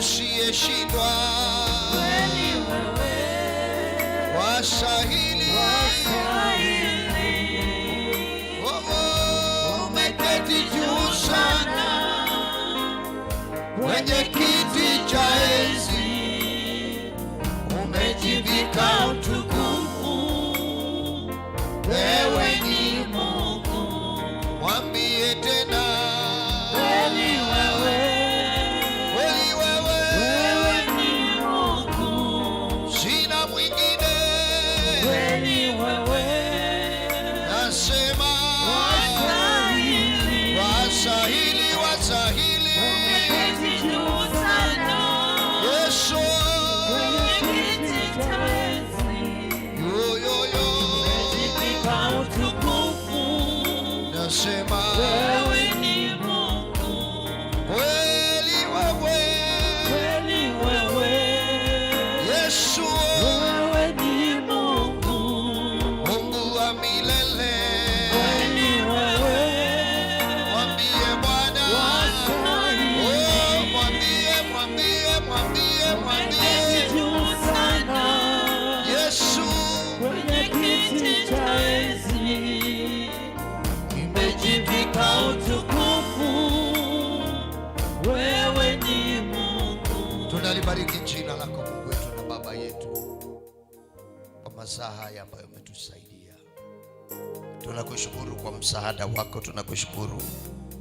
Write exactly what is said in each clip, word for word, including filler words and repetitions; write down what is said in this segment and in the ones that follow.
usiyeshindwa. Kweli wewe wastahili. Wastahili. Oh, oh, umeketi juu sana kwenye kiti cha enzi, umejivika utukufu. Wewe ni Mungu. Mwambie tena. Kweli wewe. Kweli wewe. Wewe ni Mungu. Sina mwingine. Kweli wewe. Nasema. Wastahili. Wastahili, wastahili. Umeketi juu sana. Yesu. Kwenye kiti cha enzi. Yo, yo, yo. Umejivika utukufu. Nasema. Wewe ni Mungu. Kweli wewe. Kweli wewe. Yesu. Wewe ni Mungu. Mungu wa milele. Kweli wewe. Mwambie Bwana. Wastahili. Oh, mwambie, mwambie, mwambie, mwambie. Umeketi juu sana. Yesu. Kwenye kiti cha enzi. Imejivika utukufu. Wewe ni Mungu. Tunalibariki jina lako, Mungu wetu na Baba yetu, kwa masaa haya ambayo umetusaidia. Tunakushukuru kwa msaada wako, tunakushukuru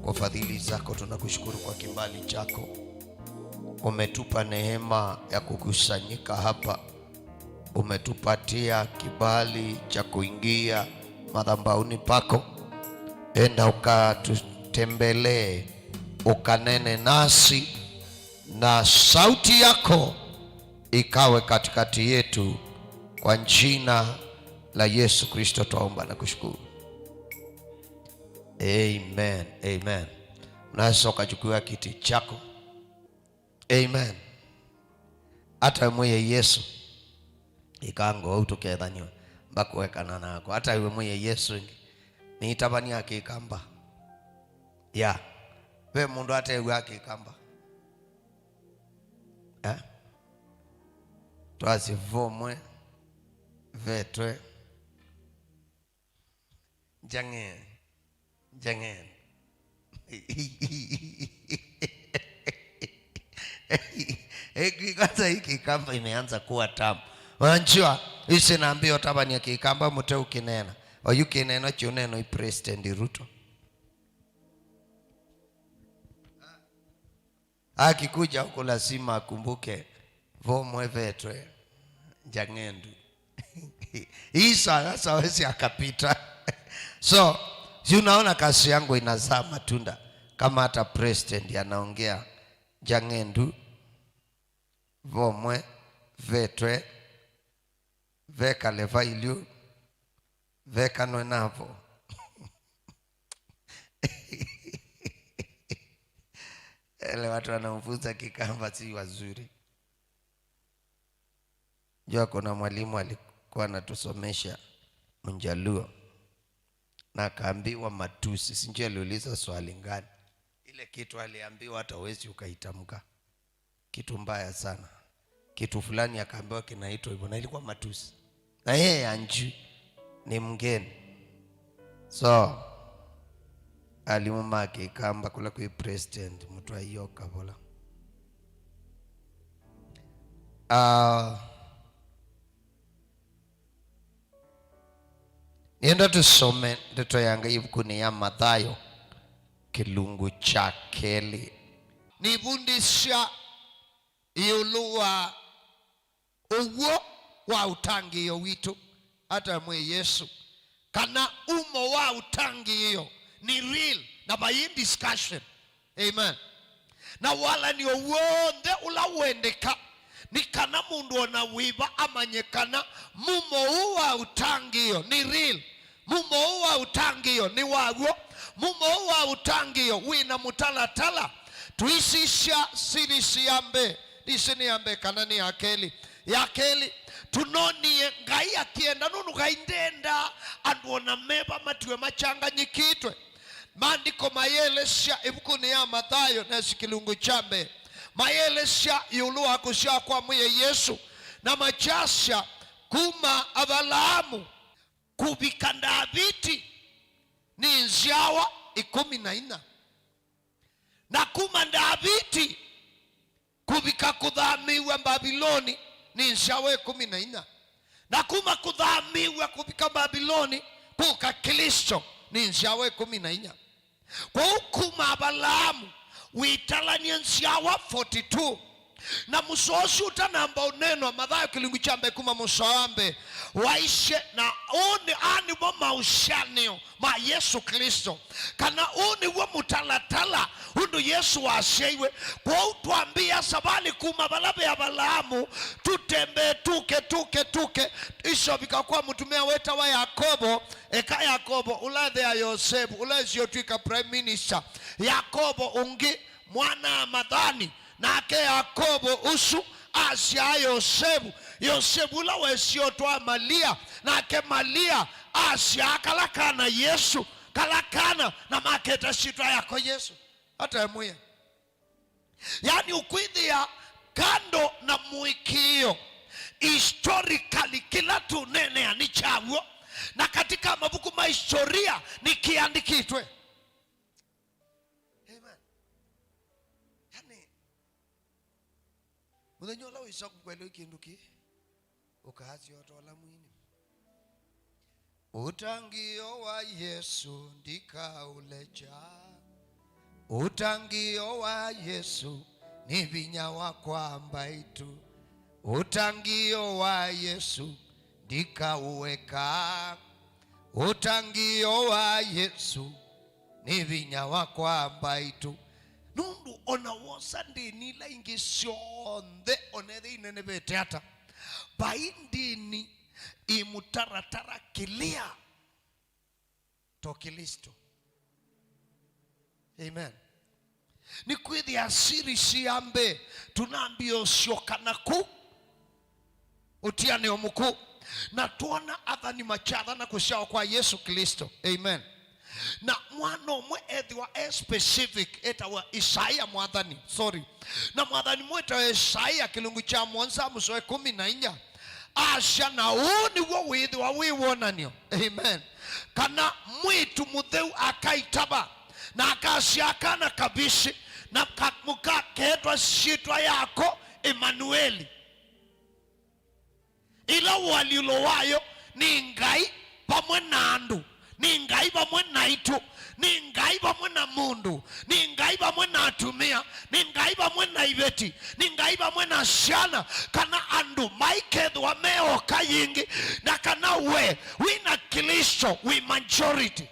kwa fadhili zako, tunakushukuru kwa kibali chako. Umetupa neema ya kukusanyika hapa. Umetupatia kibali cha kuingia madhabahuni pako. Enda ukatutembelee, ukanene nasi, na sauti yako ikawe katikati yetu. Kwa jina la Yesu Kristo twaomba na kushukuru. Amen. Amen. Unaweza ukachukua kiti chako. Amen. Hata we mwĩe Yesu, ĩkamba ũu tũkethaniwa, mbakũekana nako. Hata we mwĩe Yesu ĩngĩ, nĩitavany'a Kĩkamba. Ya. Ve mũndũ atew'a Kĩkamba? Eh? Twasye vomwe, vetwe. Njang'e. Njang'e. Eh, kwanza hii Kikamba imeanza kuwa tamu. Unajua, hisi naambia utavany'a Kikamba mute ukinena. Oyu kinena kiuneno i President Ruto. Akikuja huku lazima akumbuke vomwe vetwe njang'endu. Hii saa sasa hawezi akapita. So, si unaona kazi yangu inazaa matunda kama hata president anaongea njang'endu, vomwe vetwe, vekale vailyu, vekanwe navo. Ele watu wanaofunza Kikamba si wazuri. Jua kuna mwalimu alikuwa anatusomesha Mjaluo na akaambiwa matusi. Sijui aliuliza swali gani. Ile kitu aliambiwa hata huwezi ukaitamka. Kitu mbaya sana. Kitu fulani akaambiwa kinaitwa hivyo, na ilikuwa matusi. Na yeye anjui, ni mgeni. So, alimũ ma Kĩkamba kũla kwĩ president, mũtwaie o kavola. Ah, Nĩenda tũsome ndeto ya Ngai ĩvukunĩ ya Mathayo, kĩlungu kya kelĩ. Nĩvundĩsya ĩũlũ wa ũw'o wa ũtangĩĩo witũ, ata mwĩ Yesũ, kana umo wa ũtangĩĩo nĩ real na vai discussion. Amen. Na walany'o w'onthe ũla wendeka, nĩ kana mũndũ o na wĩva amanye kana mumo ũũ wa ũtangĩĩo nĩ real, mumo ũũ wa ũtangĩĩo nĩ wa w'o, mumo ũũ wa ũtangĩĩo wĩ na mũtalatala. Tũisisya series ya mbee, ndisi nĩ ya mbee kana nĩ ya kelĩ. Ya kelĩ, tũnonie Ngai akĩenda, nũndũ Ngai ndendaa andũ o na meva matw'e machanganyĩkĩtwe. Maandĩko mayĩelesya ĩvukunĩ ya Mathayo, nesi kĩlungu kya mbee, Mayĩelesya ĩũlũ wa kũsyawa kwa Mwĩai Yesũ, na makyasya, kuma Avalaamu kũvika Ndaviti nĩ nzyawa ĩkũmi na inya, na kuma Ndaviti kũvika kũthamĩĩw'a Mbaviloni nĩ nzyawa ĩkũmi na inya, na kuma kũthamĩĩw'a kũvika Mbaviloni kũka Klĩsto nĩ nzyawa ĩkũmi na inya. Kwoou kuma Avalaamu wĩtalany'e nzyawa forty-two. Na mũsoa ũsu ũtanamba ũneenwa, Mathayo kĩlungu kya mbee kuma mũsoa wa mbee, waisye, na ũũ nĩ, aa nĩmo maũsyaanĩo ma Yesũ Klĩsto, kana ũũ nĩw'o mũtalatala ũndũ Yesũ wasyaiwe. Kwoou twambĩĩa savalĩ kuma vala ve Avalaamu, tũtembee tũke, tũke, tũke, ĩsyovika kwa mũtumĩa wĩtawa Yakovo, eka Yakovo, ũla ĩthe ya Yosevu, ũla ĩsĩ ũtw'ĩka prime minister, Yakovo ũngĩ, mwana-a-matha, nake Yakovo ũsu asyaa Yosevu, Yosevu ũla wesie ũtwaa Malia, nake Malia asyaa kala kana Yesũ, kala kana na maketa syĩtwa yako Yesũ. Ata emwĩa. Yaani, ũkwĩthĩa kando na mũĩkĩĩo, historically, kĩla tũneenea nĩ kyaw'o, na katika mavuku ma historia nĩ kĩandĩkĩtwe. Amen. Yaani, mũthenya ũla wĩsa kũkwelwa kĩndũ kĩ, ũkaasya o ta ũla mwini. Ũtangĩĩo wa Yesũ ndikaũlekya. Ũtangĩĩo wa Yesũ nĩ vinya wakwa mbaitũ. Ũtangĩĩo wa Yesũ ndikaũeka. Ũtangĩĩo wa Yesũ nĩ vinya wakwa mbaitũ. Nũndũ ona wosa ndĩni ila ingĩ syonthe, ona ethĩ inenevete ata, vai ndĩni ĩ mũtaratara clear to Klĩsto. Amen. Nĩkwĩthĩa series ya mbee tũnambie ũsyoka na kũu ũtianĩo mũkũũ, na twona athani makyathana kũsyawa kwa Yesũ Klĩsto. Amen. Na mwana ũmwe ethĩwa e specific, etawa Isaia mwathani, sorry. Na mwathani mwĩtawa Isaia kĩlungu kya mũonza mũsoa ĩkũmi na inya, asya, na ũũ nĩw'o wĩthĩwa wĩ wonany'o. Amen. Kana mwĩĩtu mũtheu akaitava, na akasyaa kana kavisi, na ka-, mũkaketwa syĩtwa yako Emanueli. Ĩla ũalyũlo wayo nĩ Ngai vamwe na andũ, nĩ Ngai vamwe naitũ, nĩ Ngai vamwe na mũndũ, nĩ Ngai vamwe na atumĩa, nĩ Ngai vamwe na iveti, nĩ Ngai vamwe na syana, kana andũ maikethĩwa me oka yĩngĩ, na kana we wĩ na Klĩsto wĩ majority.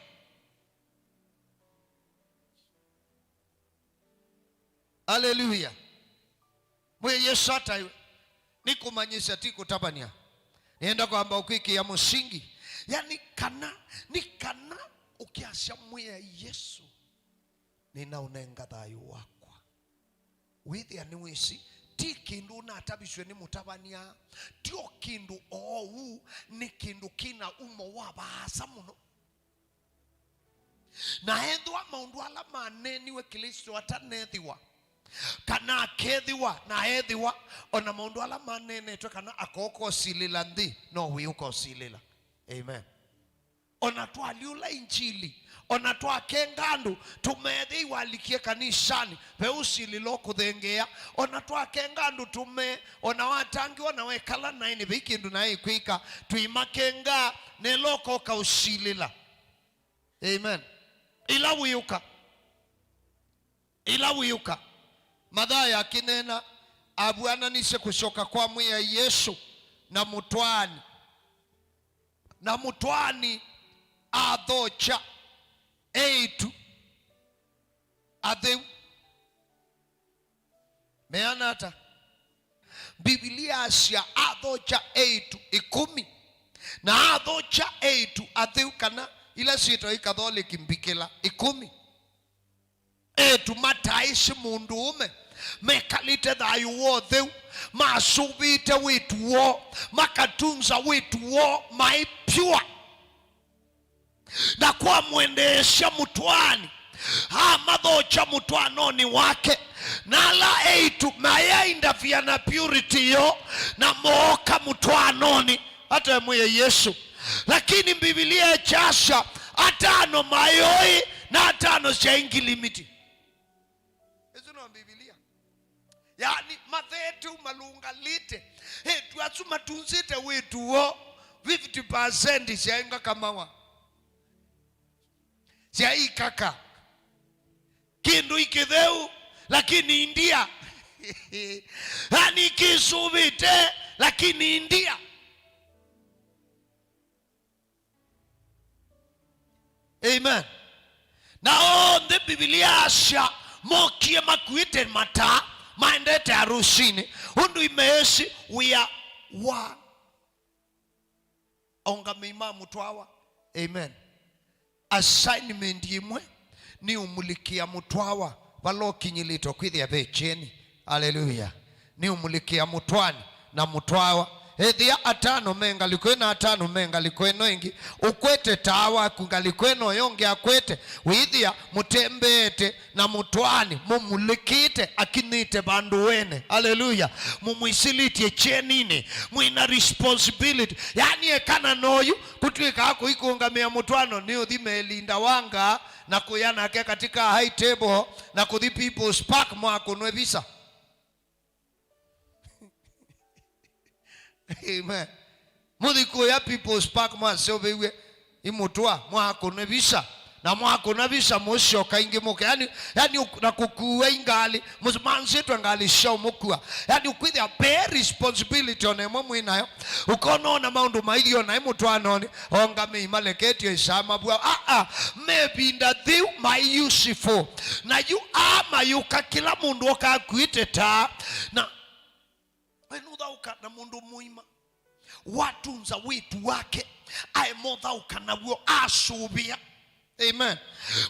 Aleluya. Mwĩe Yesũ ataiwe. Nĩ kũmanyĩsya, ti kũtavany'a. Nĩenda kwamba ũkwĩkĩa mũsingi. Yani kana, nĩ kana ũkĩasya, Mwĩe Yesũ, nĩnaũnenga thayũ wakwa. Wĩthĩa nĩwĩsĩ, ti kĩndũ ũnatavisw'e nĩ mũtavany'a, ti o kĩndũ oou, nĩ kĩndũ kĩna umo wa vaasa mũno. Na ethĩwa maũndũ ala maneeniwe Klĩsto atanethĩwa, kana akethĩwa na eethĩwa, o na maũndũ ala maneenetwe kana akooka ũsilĩla nthĩ, no wĩ ũka ũsilĩla. Amen. O na twalyũla injili, o na twakenga andũ, tũmeethĩa iwalikie kanisanĩ, ve ũsilĩlo kũthengeea. O na twakenga andũ tũme, o na watangĩwa na wekala naĩ, nĩ vei kĩndũ naĩ kwĩka, tũimakenga, nelo ũkoka ũsilĩla. Amen. Ĩla wĩũka, ĩla wĩũka, Mathayo akĩneena, avw'ananisye kũsyoka kwa Mwĩai Yesũ na mũtwaani, na mũtwaani athokya eĩtu atheu. Meana ata? Mbivilia yasya athokya eĩtu ĩkũmi, na athokya eĩtu atheu, kana ila syĩtawa Ikatholic mbikĩla, ĩkũmi. Eĩtu mataaĩsĩ mũndũũme, mekalĩte thayũ wa ũtheu, masũvĩĩte wĩtu woo, makatunza wĩtu woo, maĩ pure. Na kwa mwendeesya mũtwaani, Amathokya mũtwaanonĩ wake, na ala eĩtu mayaindavya na purity yoo, na mooka mũtwaanonĩ. Ata mwĩe Yesũ. Lakini Mbivilia ĩkyasya, atano maĩ oĩ, na atano syaĩ ngilimiti. Ĩsu no Mbivilia. Yaani, mathetu malũngalĩte. Eĩtu asu matunzĩte wĩtu woo, fifty percent syaĩ ngakamawa. Syaĩ ikaka. Kĩndũ ikĩtheu, lakini ndia. Yaani, kĩsũvĩte, lakini ndia. Amen. Na onthe Mbivilia yasya mokie makuĩte mataa, maendete arũsinĩ, ũndũ imeĩsĩ wĩa wa aũngamĩi ma mũtwawa. Amen. Assignment ĩmwe nĩ ũmulĩkĩa mũtwawa vala ũkinyĩlĩte kwĩthĩa ve kyeni. Aleluya. Nĩ ũmulĩkĩa mũtwaani na mũtwawa. Ethĩa atano me ngalĩko ĩĩ na atano me ngalĩko ĩno ĩngĩ, ũkwete taa waku ngalĩko ĩno, ũyũ ũngĩ akwete, wĩthĩa mũtembeete na mũtwaani mũmulĩkĩte akinyĩte vandũ wene. Aleluya. Mũmwĩsĩlĩtye kyeninĩ, mwĩna responsibility. Yaani, ekana noyu kũtw'ĩkaa kũikũngamĩa mũtwaano nĩ ũthi melinda wa ngaa na kũya nake katika high table na kũthi People's Park mwakũnwe visa. Amen. Mũthi kũya People's Park mwaseũvĩw'e imũtwa, mwakũnwe visa. Na mwakũna visa mũsyoka ĩngĩ mũke. Yani, yani ũk-, na kũkua ingalĩ, mũs-, manzĩtwe ngalĩ sya ũmũkua. Yani ũkwĩthĩa ve responsibility ona ĩmwe mwĩ nayo. Ũkona ona maũndũ maithi ona ĩ mũtwanonĩ, ongamĩi maleketye ĩsaa mavua. Aa, mevinda thiu mai useful. Na yu aa mayũka kĩla mũndũ okakuĩte taa. Na we nũthaũka na mũndũ mũima watunza wĩtu wake, aemothaũka naw'o asũvĩa. Amen.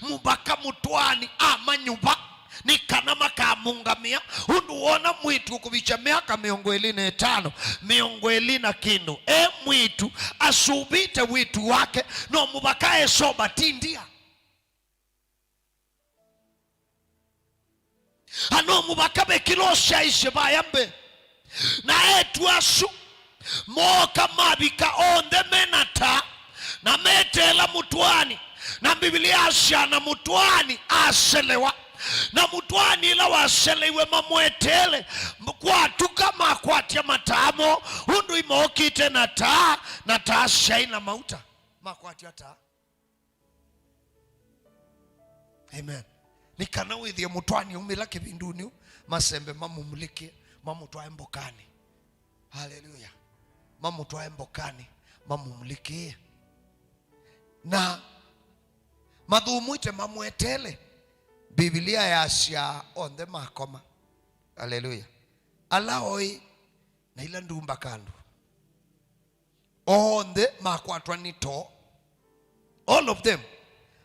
Mũvaka mũtwaani amanyuva nĩ kana makamũngamĩa, ũndũ wona mwĩtu ũkũvikya myaka mĩongo ĩlĩ na ĩtano, mĩongo ĩlĩ na kĩndũ, e mwĩtu asũvĩte wĩtu wake, no mũvaka esoba ti ndia. Ano mũvaka ve kĩla ũsyaĩĩsye vaya mbee. Na eĩtu asu mooka mavika onthe me na taa, na meteela mũtwaani. Na Mbivilia yasya na mũtwaani aselewa. Na mũtwaani ĩla waseleiwe mamweteele, kwatuka makwatya mataa moo, ũndũ imookĩte na taa, na taa syaĩ na mauta. Makwatya taa. Amen. Nĩ kana wĩthĩe mũtwaani aumĩla kĩvindunĩ, masembe mamũmulĩkĩe, mamũtwae mbokanĩ. Haleluya. Mamũtwae mbokanĩ, mamũmulĩkĩe. Na mathũmũĩte mamweteele. Mbivilia yasya onthe makoma. Haleluya. Ala oĩ na ila ndumba kandu. Onthe makwatwa nĩ too. All of them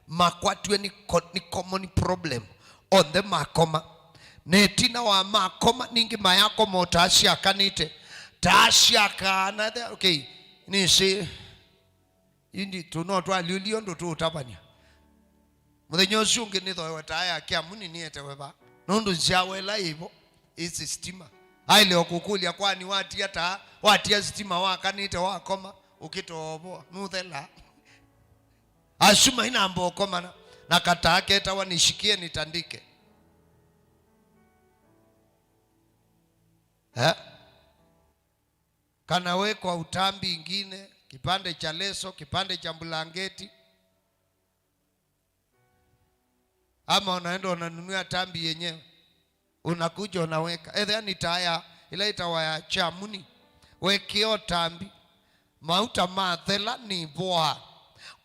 makwatiwe nĩ co-, nĩ common problem. Onthe makoma. Na ĩtina wa makoma, ningĩ mayakoma o taa syakanĩte. Taa syakaa na the-, okay, nĩsĩ. Indi tũ no twalyũlye ũndũ tũũtavany'a. Mũthenya ũsu ũngĩ nĩthoewe taa ya kĩamuni nĩetewe va. Nũndũ nzyawa ĩla yĩvo ĩsĩ sitima. Aĩle o kũkũlya, kwani watia taa, watia sitima wakanĩte wakoma, ũkĩtovoa, nũthela? Asu mainamba ũkomana na kataa ketawa nishikie nitandike. Eh? Kana wekwa utambi ingine, kipande cha leso, kipande cha blanketi. Ama unaenda unanunua tambi yenyewe. Unakuja unaweka. Ethĩa nĩ taa ya, ĩla ĩtawa ya kyamuni. Wekĩa ũtambi. Mauta mathela nĩvoaa.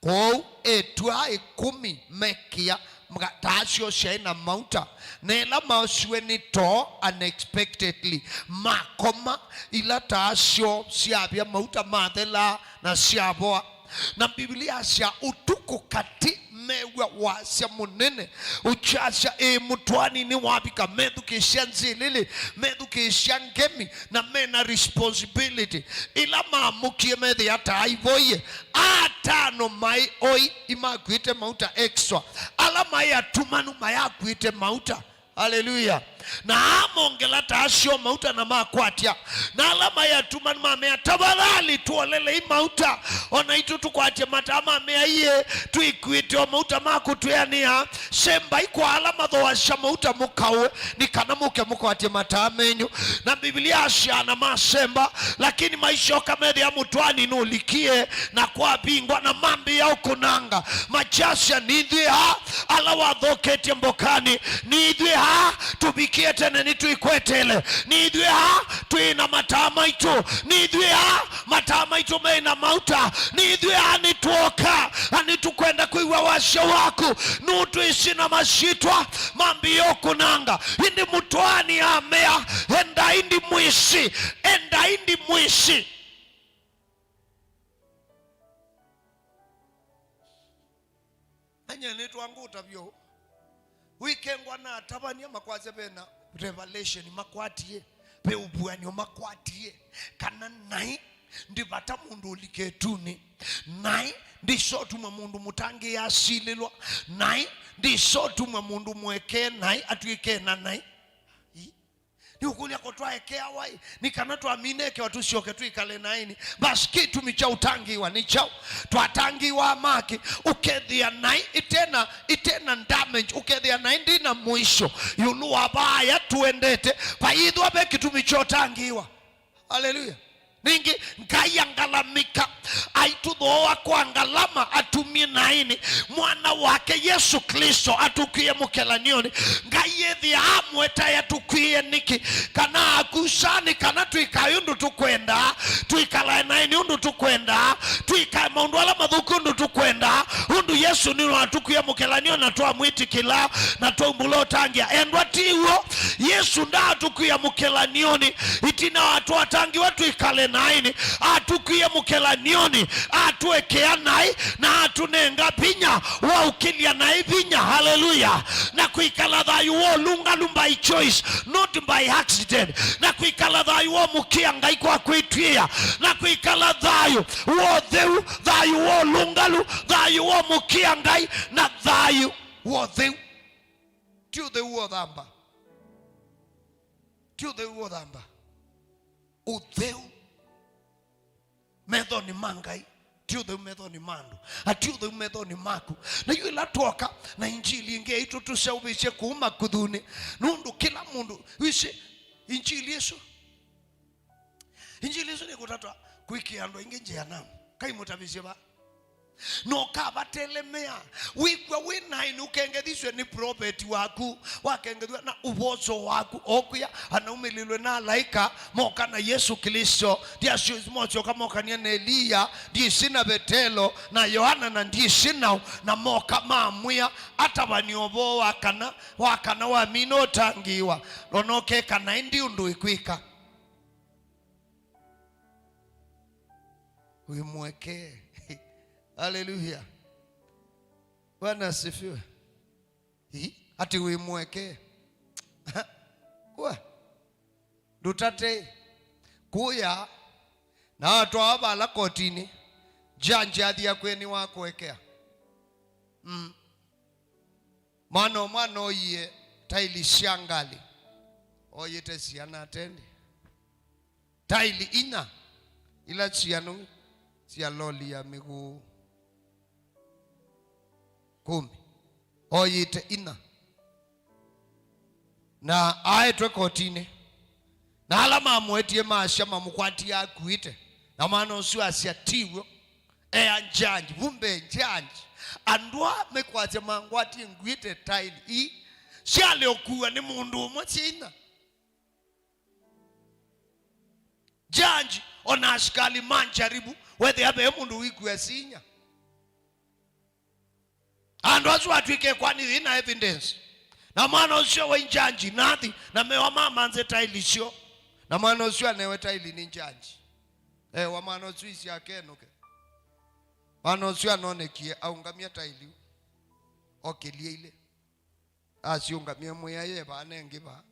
Kwoou etwa ĩkũmi mekĩa mga-, taa syoo syaĩ na mauta, na ĩla maosiwe nĩ too unexpectedly, makoma, ila taa syoo syavya mauta mathela na syavoa. Na Mbivilia yasya ũtukũ katĩ Mew'a wasya mũnene, ũkyasya, "Ĩĩ, mũtwaani nĩwavika." Methukĩĩsya nzĩlĩlĩ, methukĩĩsya ngemi, na mena responsibility. Ĩla mamũkie methĩa ta aivoie, atano maĩ oi imakuĩte mauta extra. Ala maĩ atumanu mayakuĩte mauta. Haleluya. Na amongela ta asu mauta na makwatya. Na ala maĩ atumanu mamea, "Tafadhali tuolelei mauta. O naitũ tũkwatye mataa." Mamea, "Iĩ, twĩkuĩte o mauta ma kũtwĩanĩa. Sembai kwa ala mathooasya mauta mũkaũe, nĩ kana mũke mũkwatye mataa menyu." Na Mbivilia asyaa, "Na masemba, lakini maisyoka methĩa mũtwaani nũlikie, na kwavingwa, na mambĩĩa ũkũnanga, makyasya, 'Nĩ ithyĩ aa ala wathoketye mbokanĩ, nĩ ithyĩ aa tũvikie tene nĩtwĩkwetele, nĩ ithyĩ aa twĩ na mataa maitũ, nĩ ithyĩ aa mataa maitũ me na mauta, nĩ ithyĩ aa nĩtwoka, na nĩtũkwenda kwĩw'a wasya waku, nũtwĩsĩ na masyĩtwa, mambĩĩa ũkũnanga.'" Ĩndĩ mũtwaani amea, "Endai ndimwĩsĩ, endai ndimwĩsĩ." Anya nĩtwangũta vyũ. Wĩkengwa na atavany'a makwasya ve na revelation makwatie, ve ũvuan'yo makwatie, kana naĩ ndi vata mũndũ ũlike ĩtunĩ, naĩ ndĩsotuma mũndũ mũtangĩĩe asilĩlwa, naĩ ndĩsotuma mũndũ mwekee naĩ atw'ĩke na naĩ. Ĩ? Nĩũkũlya ko twaekeawa ĩ, nĩ kana twamina ekewa tũsyoke twĩkale naĩnĩ? Basi kĩtumi kya ũtangĩĩwa nĩ kyaũ? Twatangĩĩwa makĩ? Ũkethĩa naĩ ĩtena, ĩtena damage, ũkethĩa naĩ ndĩna mũisyo ĩũlũ wa vaaya tũendete, vayĩthwa ve kĩtumi kya ũtangĩĩwa. Haleluya. Ningĩ, Ngai angalamĩka, aitũthooa kwa ngalama, atumie naĩnĩ Mwana wake Yesũ Klĩsto atũkw'ĩe mũkelanĩonĩ. Ngai ethĩa amũetae atũkw'ĩe nĩkĩ? Kana akusa nĩ kana twĩkae ũndũ tũkwenda, twĩkalae naĩnĩ ũndũ tũkwenda, twĩkae maũndũ ala mathũku ũndũ tũkwenda, ũndũ Yesũ nĩwatũkw'ĩe mũkelanĩo na twamwĩtĩkĩla na twaumbũla ũtangĩa? Endwa, ti w'o. Yesũ ndaatũkw'ĩa mũkelanĩonĩ ĩtina wa twatangĩwa twĩkale naĩnĩ. Atũkw'ĩe mũkelanĩonĩ, atũekea naĩ, na atũnenga vinya wa ũkĩlya naĩ vinya. Haleluya! Na kwĩkala thayũ wa ũlũngalu by choice, not by accident. Na kwĩkala thayũ wa mũkĩa Ngai kwa kwĩtw'ĩĩa. Na kwĩkala thayũ wa ũtheu, thayũ wa ũlũngalu, thayũ wa mũkĩa Ngai, na thayũ wa ũtheu. Ti ũtheu wa ũthamba. Ti ũtheu wa ũthamba. Ũtheu methonĩ ma Ngai. Ti ũtheu methonĩ ma andũ. Na ti ũtheu methonĩ maku. Na yu ĩla twoka na injili ĩngĩ yaitũ tũseũvĩsye kũu makuthunĩ. Nũndũ kĩla mũndũ, wĩsĩ, injili ĩsu, injili ĩsu nĩkũtatwa kwĩkĩa andũ aingĩ njĩanamu. Kai mũtavĩsye va? Na ũkavatelemea. Wĩkw'a wĩ naĩ nĩũkengethĩsw'e nĩ prophet waku, wakengethw'a na ũvoso waku, okwĩa anaumĩlĩlwe na alaĩka, moka na Yesũ Klĩsto. Ndiasyoka mokanie na Eliya, ndyĩsĩ na Vetelo na Yoana, na ndyĩsĩ nao, na moka mamwĩa, atavany'a ũvoo wa kana, wa kana wamina ũtangĩĩwa, nona ũkeka naĩ ndi ũndũ ĩkwĩka. Wĩmwekee. Haleluya. Bwana asifiwe. Ĩ, ati wĩmwekee. Wa. Ndũtate. Kũya. Na atwawa vala kotinĩ. Judge athi akw'e nĩwakũekea. Mm. Mwana ũmwe anoyie taili sya ngalĩ. Oyĩte siana atendi. Taili inya ila syianu sya loli ya mĩgũũ kũmi. Oyĩte inya. Na aetwe kotinĩ. Na ala mamũetie maasya mamũkwatie akuĩte. Na mwana ũsu asya, "Ti w'o." Ea njanji, vumbe njanji. Andũ aa mekwasya mangwatie nguĩte taili ii syalea ũkuwa nĩ mũndũ ũmwe syĩ inya. Judge, ona asikali manjaribu, wethĩa ve mũndũ wĩkua sinya. Andũ asu atw'ĩke kwani ina evidence. Na mwana ũsu wa judge nathi, na mewa mamanze taili syo. Na mwana ũsu anewe taili nĩ judge. Ewa mwana ũsu isi akenũke. Mwana ũsu anonekie aũngamya taili. okĩlye ilĩ. Asiũngamie mwĩai e vaa, nengĩ vaa,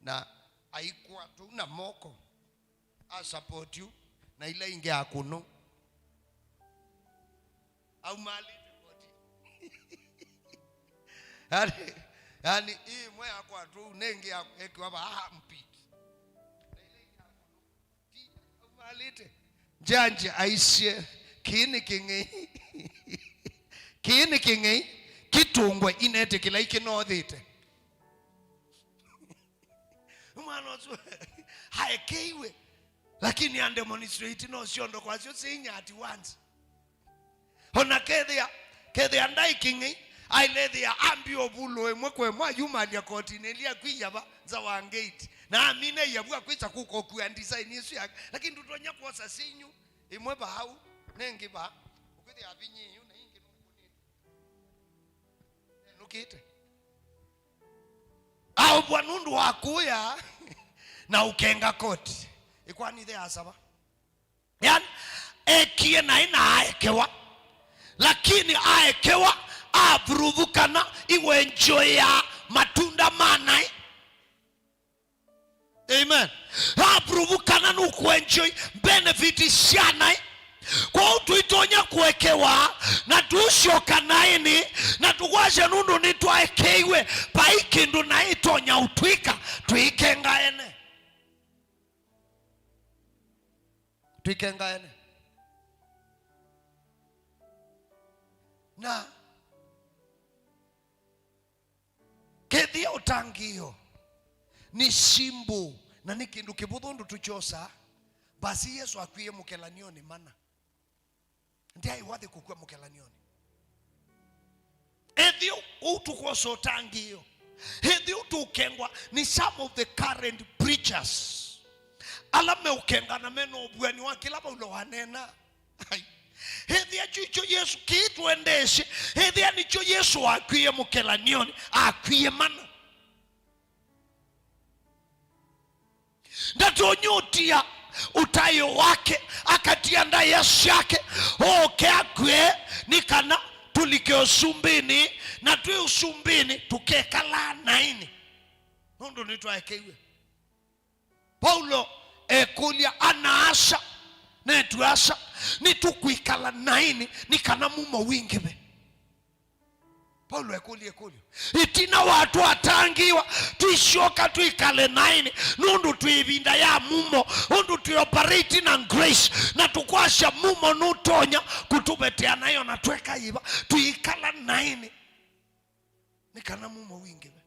na aikwatũ na moko, asapoti yu, na ila ingĩ akũnũ. Aumalĩte koti. Yani, yani, ĩmwe yakwatwa ũu, nengĩ ya-, ekĩwa vaa armpit. Na ila ingĩ akũnũ. Aumalĩte. Judge aisye, "Kĩĩ nĩ kĩng'ei. Kĩĩ nĩ kĩng'ei. Kĩtũngwe inetĩkĩla ikĩnothĩte." Mwana ũsu aekeiwe, lakini a demonstrate no syondo kwasyo sya inya at once. Ona kethĩa, kethĩa ndaĩ kĩng'ei, ailethĩa ambie ũvulũ ĩmwe kwa ĩmwe ayumalya kotinĩ ĩlĩ akwĩya va nza wa gate. Na amina ĩyavu akwĩsa kũka ũkua design ĩsu yake. Lakini ndũtonya kwosa syĩnyu, ĩmwe vau, nengĩ va, ũkwĩthĩa avinyie yu na ingĩ nũkũnĩte. Nũkĩte. Aũvwa nũndũ wa kũya na ũkenga koti. Ĩkwanithe asava. Yani, ekie naĩ na aekewa. Lakini aekewa, avuruvukana, iwenjoya matunda ma naĩ. Amen. Apruvu kana nũkũenjoy benefit sya naĩ. Kwoou tũitonya kũekewa na tũsyoka naĩnĩ na tũkwasya nũndũ nĩtwaekeiwe, vai kĩndũ naĩ ĩtonya ũtwĩka, tũikenga ene. Tũikenga ene. Na kethĩa ũtangĩĩo nĩ simple na nĩ kĩndũ kĩvũthũ ũndũ tũkyosaa, basi Yesũ akwie mũkelanioni mana. Ndyaĩ worthy kũkw'a mũkelanioni. Ethĩwa ũu tũkwosa ũtangĩĩo, ethĩwa tũũkengwa nĩ some of the current preachers, ala meũkengana mena ũvuani wa kĩla Vaulo waneenaa. Ai. Ethĩa kyu ikyo Yesũ kĩĩ tũendeesye, ethĩa nĩkyo Yesũ wakwie mũkelanioni, akwie mana. Ndatonya ũtia ũtaĩo wake, akatia ndaĩa syake, oke akwie, nĩ kana tũlike ũsumbĩnĩ, na twĩ ũsumbĩnĩ tũkekalaa naĩnĩ, nũndũ nĩtwaekeiwe. Paulo ekũlya ana-a-asa na eĩtu-a-asa, nĩtũkwĩkala naĩnĩ nĩ kana mumo wingĩve? Paulo ekũlya ĩkũlyo. Ĩtina wa twatangĩĩwa, tũisyoka twĩkale naĩnĩ, nũndũ twĩ ĩvinda ya mumo, ũndũ twĩ operate na grace, na tũkwasya mumo nũtonya kũtũvetea naĩ ona tweka yĩva, tũikala naĩnĩ nĩ kana mumo wingĩve.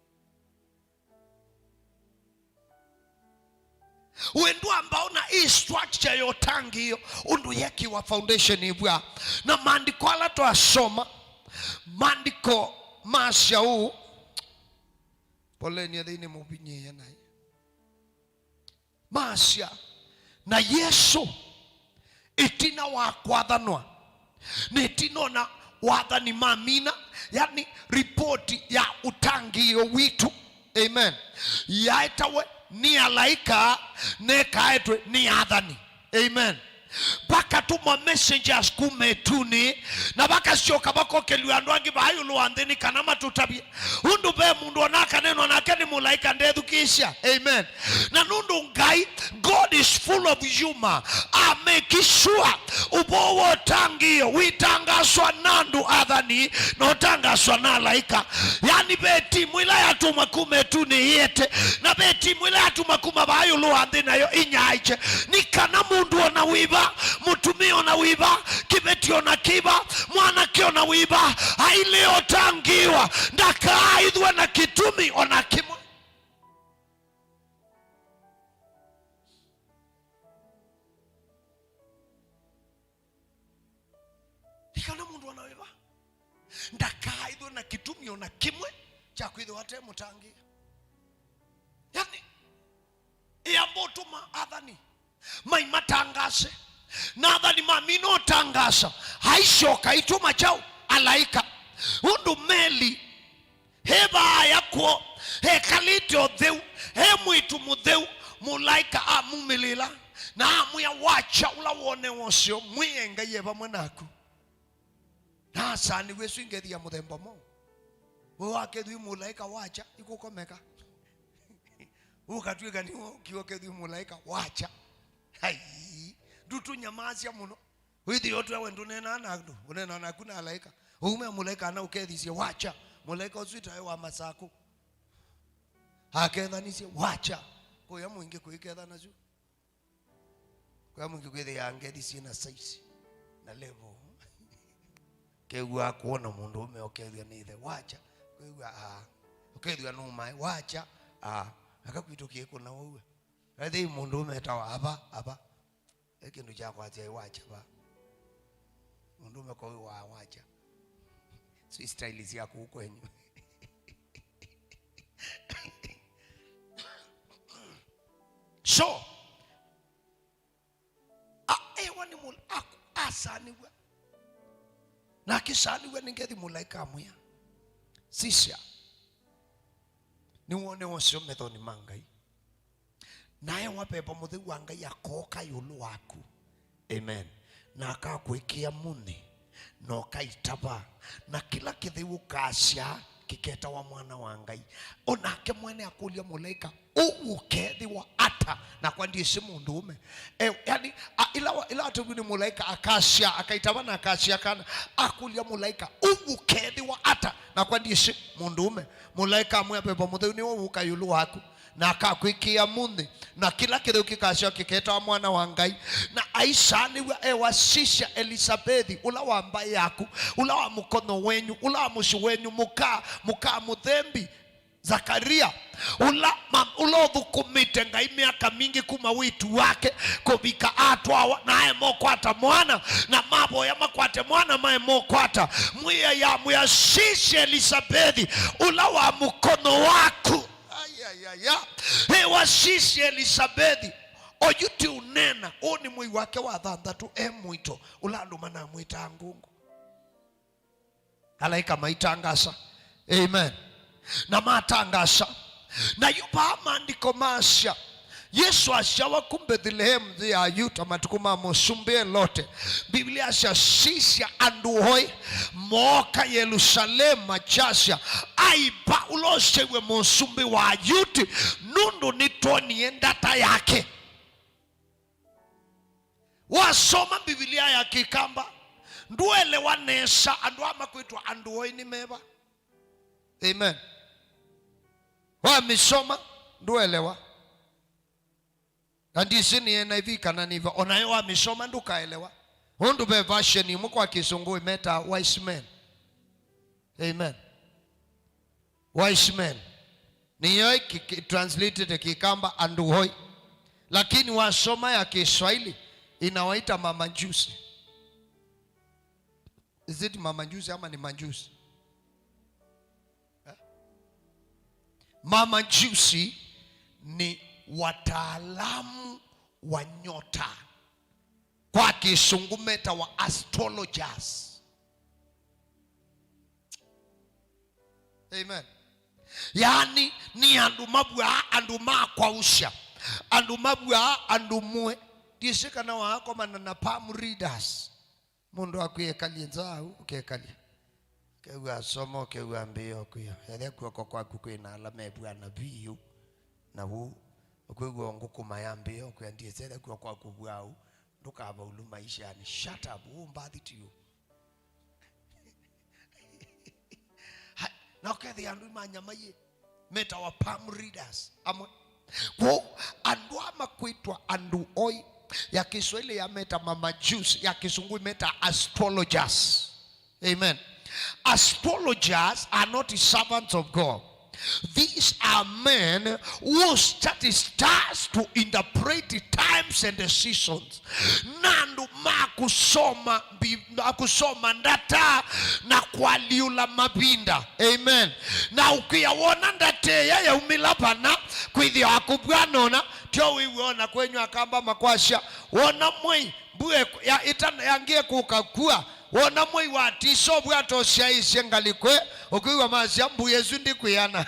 Wendo ambao na hii structure ya ũtangĩĩo ũndũ yekiwa foundation ĩvw'a. Na maandĩko ala twasoma, maandĩko masya ũũ, poleni ethĩinĩ mũvinyĩĩe naĩ. Masya, na Yesũ, ĩtina wa kwathanwa, na ĩtina ona wathani mamina, yani ripoti ya ũtangĩĩo witũ, amen, yaetawe nĩ alaĩka, nekaetwe nĩ athani, amen. Vakatũmwa messengers kuma ĩtunĩ, na vakasyoka vakokelw'a andũ angĩ vaa ĩũlũ wa nthĩ nĩ kana matũtavye. Ũndũ ve mũndũ ona akanenwa nake nĩ mũlaĩka ndethukĩĩsya. Amen. Na nũndũ Ngai, God is full of humor. A make sure ũvoo wa ũtangĩĩo wĩtangaswa na andũ athani na ũtangaswa na alaĩka. Yani ve timu ĩla yatũmwa kuma ĩtunĩ ĩete, na ve timu ĩla yatũmwa kuma vaa ĩũlũ wa nthĩ nayo ĩnyaaĩkye. Nĩ kana mũndũ ona wĩva, mũtumĩa ona wĩva, kĩveti ona kĩva, mwanake ona wĩva, ailea ũtangĩĩwa, ndakaaĩthwe na kĩtumi ona kĩmwe. Nĩ kana mũndũ ona wĩva ndakaaĩthwe na kĩtumi ona kĩmwe kya kwĩthĩwa ate mũtangĩĩa. Yani, ĩamba ũtũma athani maimatangase, na athani mamina ũtangasa, aisyoka aitũma kyaũ? Alaĩka. Ũndũ Meli e vaaya kw'o, ekalĩte ũtheu, e mwĩĩtu mũtheu, mũlaĩka amumĩlĩĩla na amwĩa, "Wakya ũla wonewa ũseo, mwĩe Ngai e vamwe naku." Na asaanĩw'e ĩsu ngethi ya mũthemba mwaũ? We wakethw'a mũlaĩka wakya, ikũkomeka. Ũkatw'ĩka nĩwe ũkiwa ũkethw'a mũlaĩka wakya. Ai, ndũtũnyamasya mũno. Wĩthĩe ũtwĩa we ndũneenaa na andũ, ũneenaa naku na alaĩka. Ũume mũlaĩka ana ũkethisye wakya. Mũlaĩka ũsu itaĩ wa Masakũ. Akethanisye wakya. Kũya mũingĩ kũiketha nasu. Kũya mũingĩ kwĩthĩaa ngethi syĩ na size na level. Kew'aa kwona mũndũũme ũkethw'a nĩ ĩthe wakya. Kwĩw'a aa. Ũkethw'a nũmae wakya. Aa. Aka kwitũ kĩĩ kũna waua. Ethĩi mũndũũme etawa ava, ava. E kĩndũ kya kwasya ĩ wakya va. Mũndũũme kwa wĩ wa wakya. Si style sya kũu kwenyu. So, a-, ewa nĩ mũl-, a-, asanĩw'a. Na akĩsanĩw'a nĩ ngethi mũlaĩka amwĩa, sisya, nĩwone ũseo methonĩ ma Ngai. Na ewa Veva Mũtheu wa Ngai akooka ĩũlũ waku. Amen. Na akakwĩkĩa mũnĩ, na ũkaitava, na kĩla kĩtheu ũkasya kĩketawa mwana wa Ngai. O nake mwene akũlya mũlaĩka, ũu ũkeethĩwa ata? Nakwa ndyĩsĩ mũndũũme. E, yani, a, ĩla wa-, ĩla atũviw'e nĩ mũlaĩka akasya, akaitava na akasya kana, akũlya mũlaĩka, ũu ũkeethĩwa ata? Nakwa ndyĩsĩ mũndũũme. Mũlaĩka amwĩa Veva Mũtheu nĩwe ũũka ĩũlũ waku. Na akakwĩkĩa mũnĩ, na kĩla kĩtheu kĩkasya kĩketawa mwana wa Ngai. Na aisanĩw'a ewa, sisya, Elisavethi, ũla wa mbaĩ yaku, ũla wa mũkonyo wenyu, ũla wa mũsyĩ wenyu, mũka, mũka mũthembi, Zakaria, ũla ma-, ũla ũthũkũmĩte Ngai myaka mingĩ kuma wĩtu wake kũvika atwawa, na aema ũkwata mwana, na mavoya makwate mwana, maema ũkwata. Mwĩai amwĩa, sisya, Elisavethi, ũla wa mũkonyo waku. Ayayaya. Ewa, sisya, Elisavethi, oyu ti ũneena, ũũ nĩ mwei wake wa thanthatũ e mũito, ũla andũ manamwĩtaa ngũngũ. Alaĩka maitangasa. Amen. Na matangasa. Na yu vaa maandĩko maasya, Yesũ asyawa ku Mbethilehemu nthĩ ya Yuta matukũ ma mũsumbĩ Elote. Mbivlia asya, sisya, andũ oĩ mooka Yelusalemu makyasya, aipa ũla ũsyaiwe mũsumbĩ wa Ayuti, nũndũ nĩtwonie ndata yake. Wasoma Mbivilia ya Kĩkamba, ndũelewa nesa andũ aa makwĩtwa andũ oĩ nĩ meva. Amen. Wamĩsoma, ndũelewa. Na ndisĩ nĩ N I V kana nĩ va, o nayo wamĩsoma ndũkaelewa. Ũndũ ve version imwe kwa Kĩsũngũ ĩmetaa wise men. Amen. Wise men. Nĩyo ĩki-, ki-, translated Kĩkamba andũ oĩ. Lakini wasoma ya Kiswahili inawaita mamajusi. Is it mamajusi ama ni majusi? Eh? Mamajusi ni wataalamu wa nyota. Kwa Kĩsũngũ metawa astrologers. Amen. Yaani, nĩ andũ mavw'aa andũ ma kwaũsya, andũ mavw'aa andũ mũe. Ndisĩ kana waakomana na palm readers. Mũndũ akwĩekalye nza au, ũkekalya. Ũkew'a asoma, ũkew'a mbĩo kwĩa. Ethĩa kw'oko kwaku kwĩ na ala mevw'ana vyũ, na vu ũkwĩw'a ngũkũma ya mbĩo kwĩa, ndisĩ ethĩa kw'oko kwaku vw'au, ndũkavaulu maishanĩ. Shut up, who bathed you? Ha, na ũkethĩa andũ imanyamaiĩ, metawa palm readers amwe. Kwoou, andũ aa makwĩtwa andũ oĩ, ya Kiswahili yameta mamajusi, ya Kĩsũngũ imeta astrologers. Amen. Astrologers are not servants of God. These are men who study stars to interpret times and the seasons. Na andũ ma kũsoma mbi-, ma kũsoma ndata na kũalyũla mavinda. Amen. Na ũkwĩa wona ndata ĩya yaumĩla vana, kwĩthĩwa kũvw'ana ũna, tyo wĩw'a ona kwenyu Akamba makwasya, wona mwei, mbua ĩk-, ya, ĩtana yangĩe kũka kua, wona mwei wa tisa ũvwata ũsyaĩĩsye ngalĩko ĩ, ũkwĩw'a masya, mbua ĩsu ndĩkwĩana.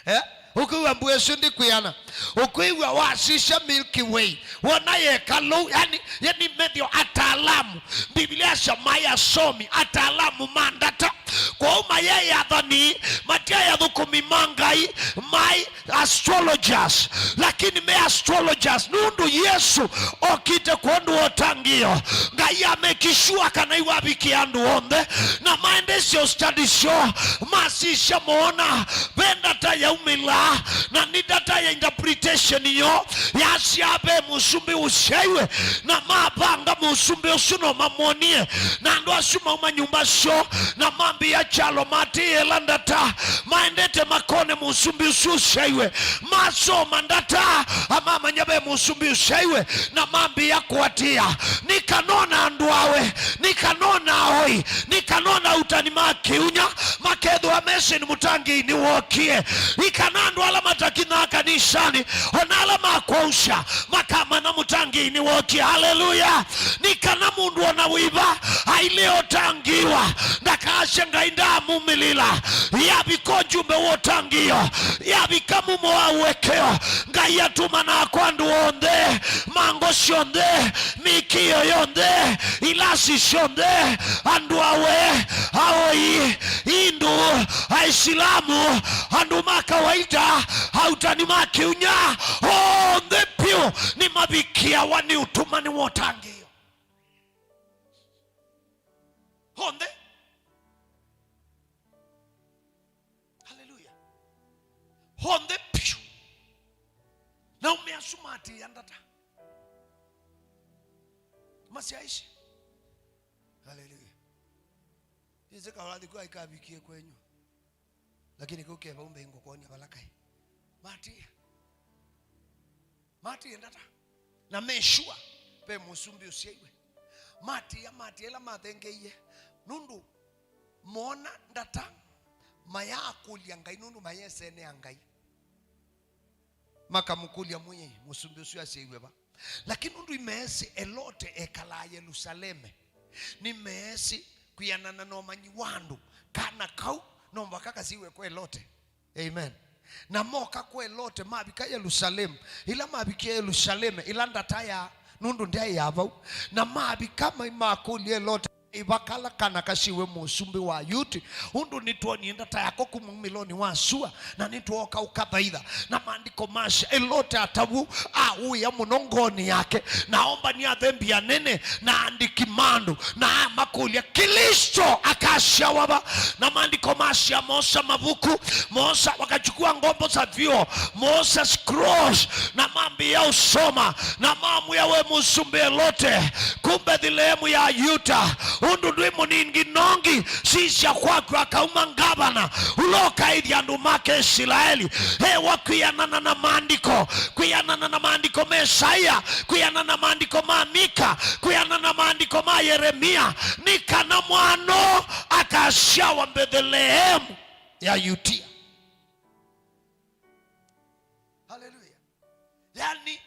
Eh? Ũkwĩw'a mbua ĩsu ndĩkwĩana. Ũkwĩw'a wasisya Milky Way, wona yeka lũu, yani, yani methĩo ataalamu. Biblia yasya maĩ asomi, ataalamu ma ndata. Kwoou mayaĩ athani, matyaĩ athũkũmi ma Ngai, maĩ astrologers, lakini me astrologers nũndũ Yesũ okĩte kwondũ wa ũtangĩĩo. Ngai amekisua kana iwavikie andũ onthe, na maendesya study syoo, masisya moona ve ndata yaumĩla, na nĩ ndata ya interpretation yoo yasya ve mũsumbĩ ũsyaiwe, na mavanga mũsumbĩ ũsu no mamwonie, na andũ asu mauma nyũmba syoo, na mambĩĩa kyalo matĩĩe ĩla ndata, maendete makone mũsumbĩ ũsu ũsyaiwe, masoma ndata, amamanya ve mũsumbĩ ũsyaiwe, na mambĩĩa kũatĩĩa. Nĩ kana ona andũ awe, nĩ kana ona aoi, nĩ kana ona autani ma kĩunya makethĩwa mesĩ nĩ mũtangĩĩi nĩwookie. Nĩ kana andũ ala matakinyaa kanisanĩ, ona ala makwausya, makamanya mũtangĩĩi nĩwookie. Haleluya! Nĩ kana mũndũ ona wĩva ailye ũtangĩĩwa, ndakasye Ngai ndaamumĩlĩla. Yavika ũjumbe wa ũtangĩĩo, yavika mumo wa ũekeo, Ngai atũmanaa kwa andũ onthe, ma ngo syonthe, mĩkĩĩo yonthe, ilasi syonthe, andũ awe, aoi, Hindu, Aisilamu, andũ ma kawaida, autani ma kĩunya, onthe vyũ nĩmavikĩawa nĩ ũtũmani wa ũtangĩĩo. Onthe. Haleluya. Onthe vyũ. Na aũme asu maatĩĩa ndata. Masyaisye. Haleluya. Nĩsĩ kaũlathi kwa ikavikie kwenyu. Lakini kĩu ke vau mbee ngũkwony'a vala kaĩ. Maatĩĩa. Maatĩĩa ndata. Na me sure ve mũsumbĩ ũsyaiwe. Maatĩĩa, maatĩĩa ĩla mathengeie. Nũndũ moona ndata, mayaakũlya Ngai nũndũ mayesenea Ngai. Makamũkũlya, Mwĩai, mũsumbĩ ũsu asyaiwe va? Lakini nũndũ imeesĩ Elote ekalaa Yelusaleme, nĩmeesĩ kwĩanana na ũmanyi wa andũ, kana kau no mũvaka kasyaiwe kwa Elote. Amen. Na moka kwa Elote, mavika Yelusalemu. Ĩla mavikie Yelusaleme, ĩla ndata ya nũndũ ndyaĩ ya vau, na mavika mai makũlya Elote, ĩva kala kana kasyaiwe mũsumbĩ wa Ayuti, ũndũ nĩtwonie ndata yako kuma umĩlonĩ wa sua, na nĩtwooka ũkathaitha. Na maandĩko masya, Elote atavw'a, aũĩa mũno ngoonĩ yake, na ombani athembi anene na aandĩki ma andũ, na amakũlya, Klĩsto akasyawa va? Na maandĩko masya, moosa mavuku, moosa, wakachukua ngombo za vyoo, moosa scrolls, na mambĩĩa ũsoma, na mamwĩa, we mũsumbĩ Elote, ku Mbethilehemu ya Yuta, ũndũ ndwĩ mũningi nongi, sisya kwaku akauma ngavana ũla ũkaĩthya andũ make Isilaeli. Ewa kwĩanana na maandĩko, kwĩanana na maandĩko ma Isaia, kwĩanana na maandĩko ma Mika, kwĩanana na maandĩko ma Yeremia, nĩ kana mwana akasyawa Mbethilehemu ya Yutia. Haleluya. Yani,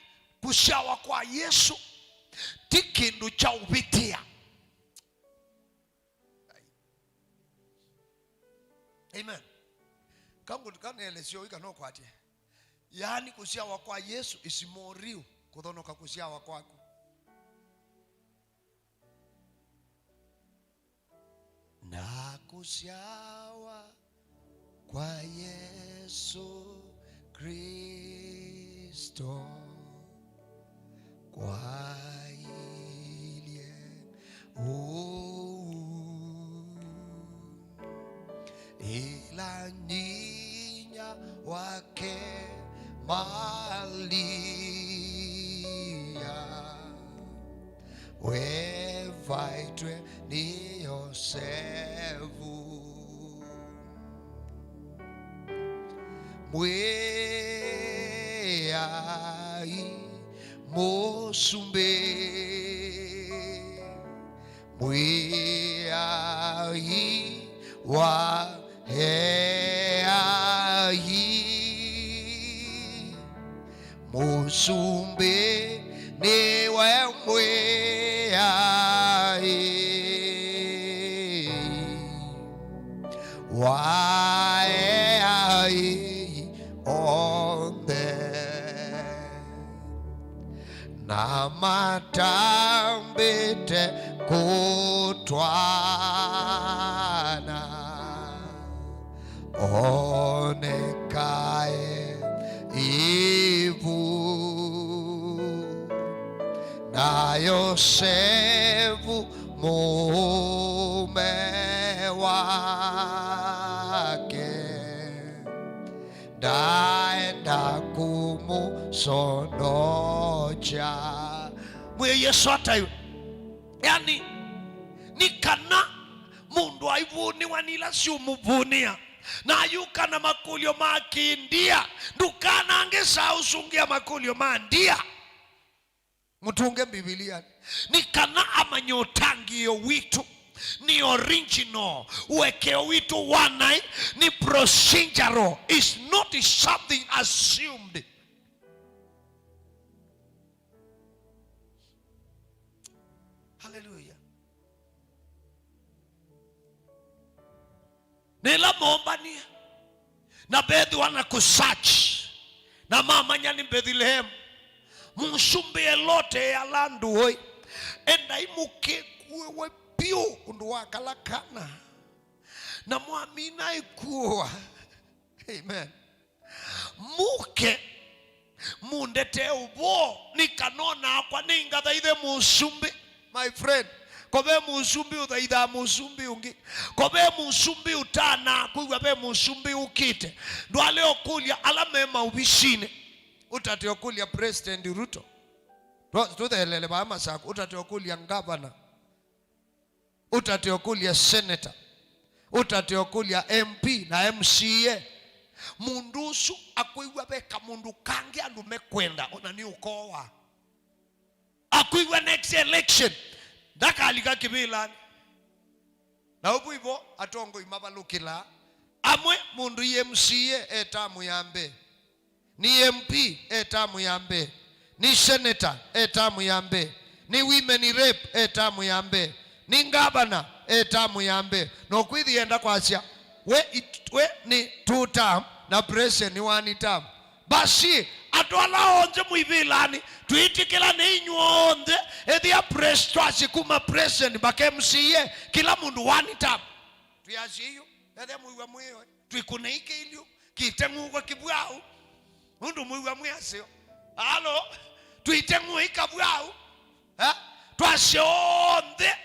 kũsyawa kwa Yesũ ti kĩndũ kya ũvĩtĩa. Amen. Kangu kaneelesyo ika no kwatie. Yani, kũsyawa kwa Yesũ is more real kũthonoka kũsyawa kwaku. Na kũsyawa kwa Yesũ Klĩsto kwailye ũu, ĩla nyinya wake Malia wevaĩtwe nĩ Yosevu. Mwĩai mũsumbĩ, Mwĩai wa eai, mũsumbĩ nĩwe Mwĩai wa eai onthe, na matambĩte kũtwaana. Onekae ivu na Yosevu mũũme wake, ndaenda kũmũsonokya. Mwĩe Yesũ ataĩwe. Yani, nĩ kana mũndũ aivũnĩwa nĩ ila syũmũvũnĩa, na ayũka na makũlyo ma kĩndia. Ndũkanange saa ũsũngĩa makũlyo ma ndia. Mũtũnge Mbivilia. Nĩ kana amanye ũtangĩĩo witũ nĩ original, ũekeo witũ wa naĩ nĩ procedural, is not something assumed. Hallelujah. Nĩ ĩla moombanie na methĩwa na kũsearch, na mamanya nĩ Mbethilehemu, mũsumbĩ Elote e ala andũ ũĩ, endai mũkĩkuĩwe vyũ ũndũ wa kala kana, na mwamina ĩkuũa. Amen. Mũke mũndetee ũvoo, nĩ kana o nakwa nĩngathaithe mũsumbĩ. My friend, ko ve mũsumbĩ ũthaithaa mũsumbĩ ũngĩ. Ko ve mũsumbĩ ũtanaa kwĩw'a ve mũsumbĩ ũkĩte. Ndwale ũkũlya ala me maovisinĩ. Ũtate ũkũlya President Ruto. Tũ-, tũthelele vaa Masakũ, ũtate ũkũlya ngavana. Ũtate ũkũlya senator, ũtate ũkũlya M P na M C A. Mũndũ ũsu akwĩw'a ve kamũndũ kangĩ andũ mekwenda, ona nĩ ũkowa. Akwĩw'a next election ndakalika kĩvĩlanĩ. Na ũvu ivo atongoi mavalũkĩlaa. Amwe mũndũ i M C A e tamu ya mbee. Nĩ M P e tamu ya mbee, nĩ senator e tamu ya mbee, nĩ women rep e tamu ya mbee, nĩ ngavana e tamu ya mbee. No kwĩthĩa enda kwasya, we, it, we nĩ two term na president nĩ one term. Basi, andũ ala onthe mwĩ vĩlanĩ, twĩtĩkĩla nĩ inyw'onthe, ethĩa pres-, twasye kuma president mpaka M C A, kĩla mũndũ one term. Twĩasye yu, ethĩa mwĩw'a mwĩyo, twĩkũnei kĩilyu. Kĩteng'ũko kĩvwau. Nũndũ mwĩw'a mwĩ aseo. Alo, twĩteng'ũe ikavwau. Eh? Twasye onthe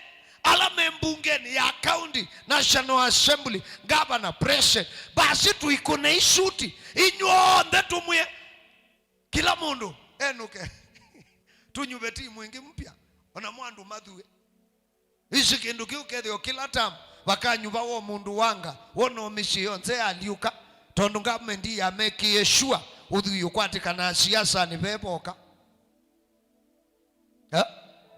ala me mbungenĩ ya county, National Assembly, governor, president. Basi twĩkũnei suti. Inyw'onthe tũmwĩe. Kĩla mũndũ enũke. Tũnyuve timu ĩngĩ mpya. Ona mo andũ mathue. Ĩsu kĩndũ kĩu kethĩwa kĩla term, vakanyuva wo mũndũ wanga, wona mĩsyĩ yonthe yalyũka, tondũ government yamekĩie sure ũthwii ũkwatĩkanaa siasanĩ ve voka. Eh?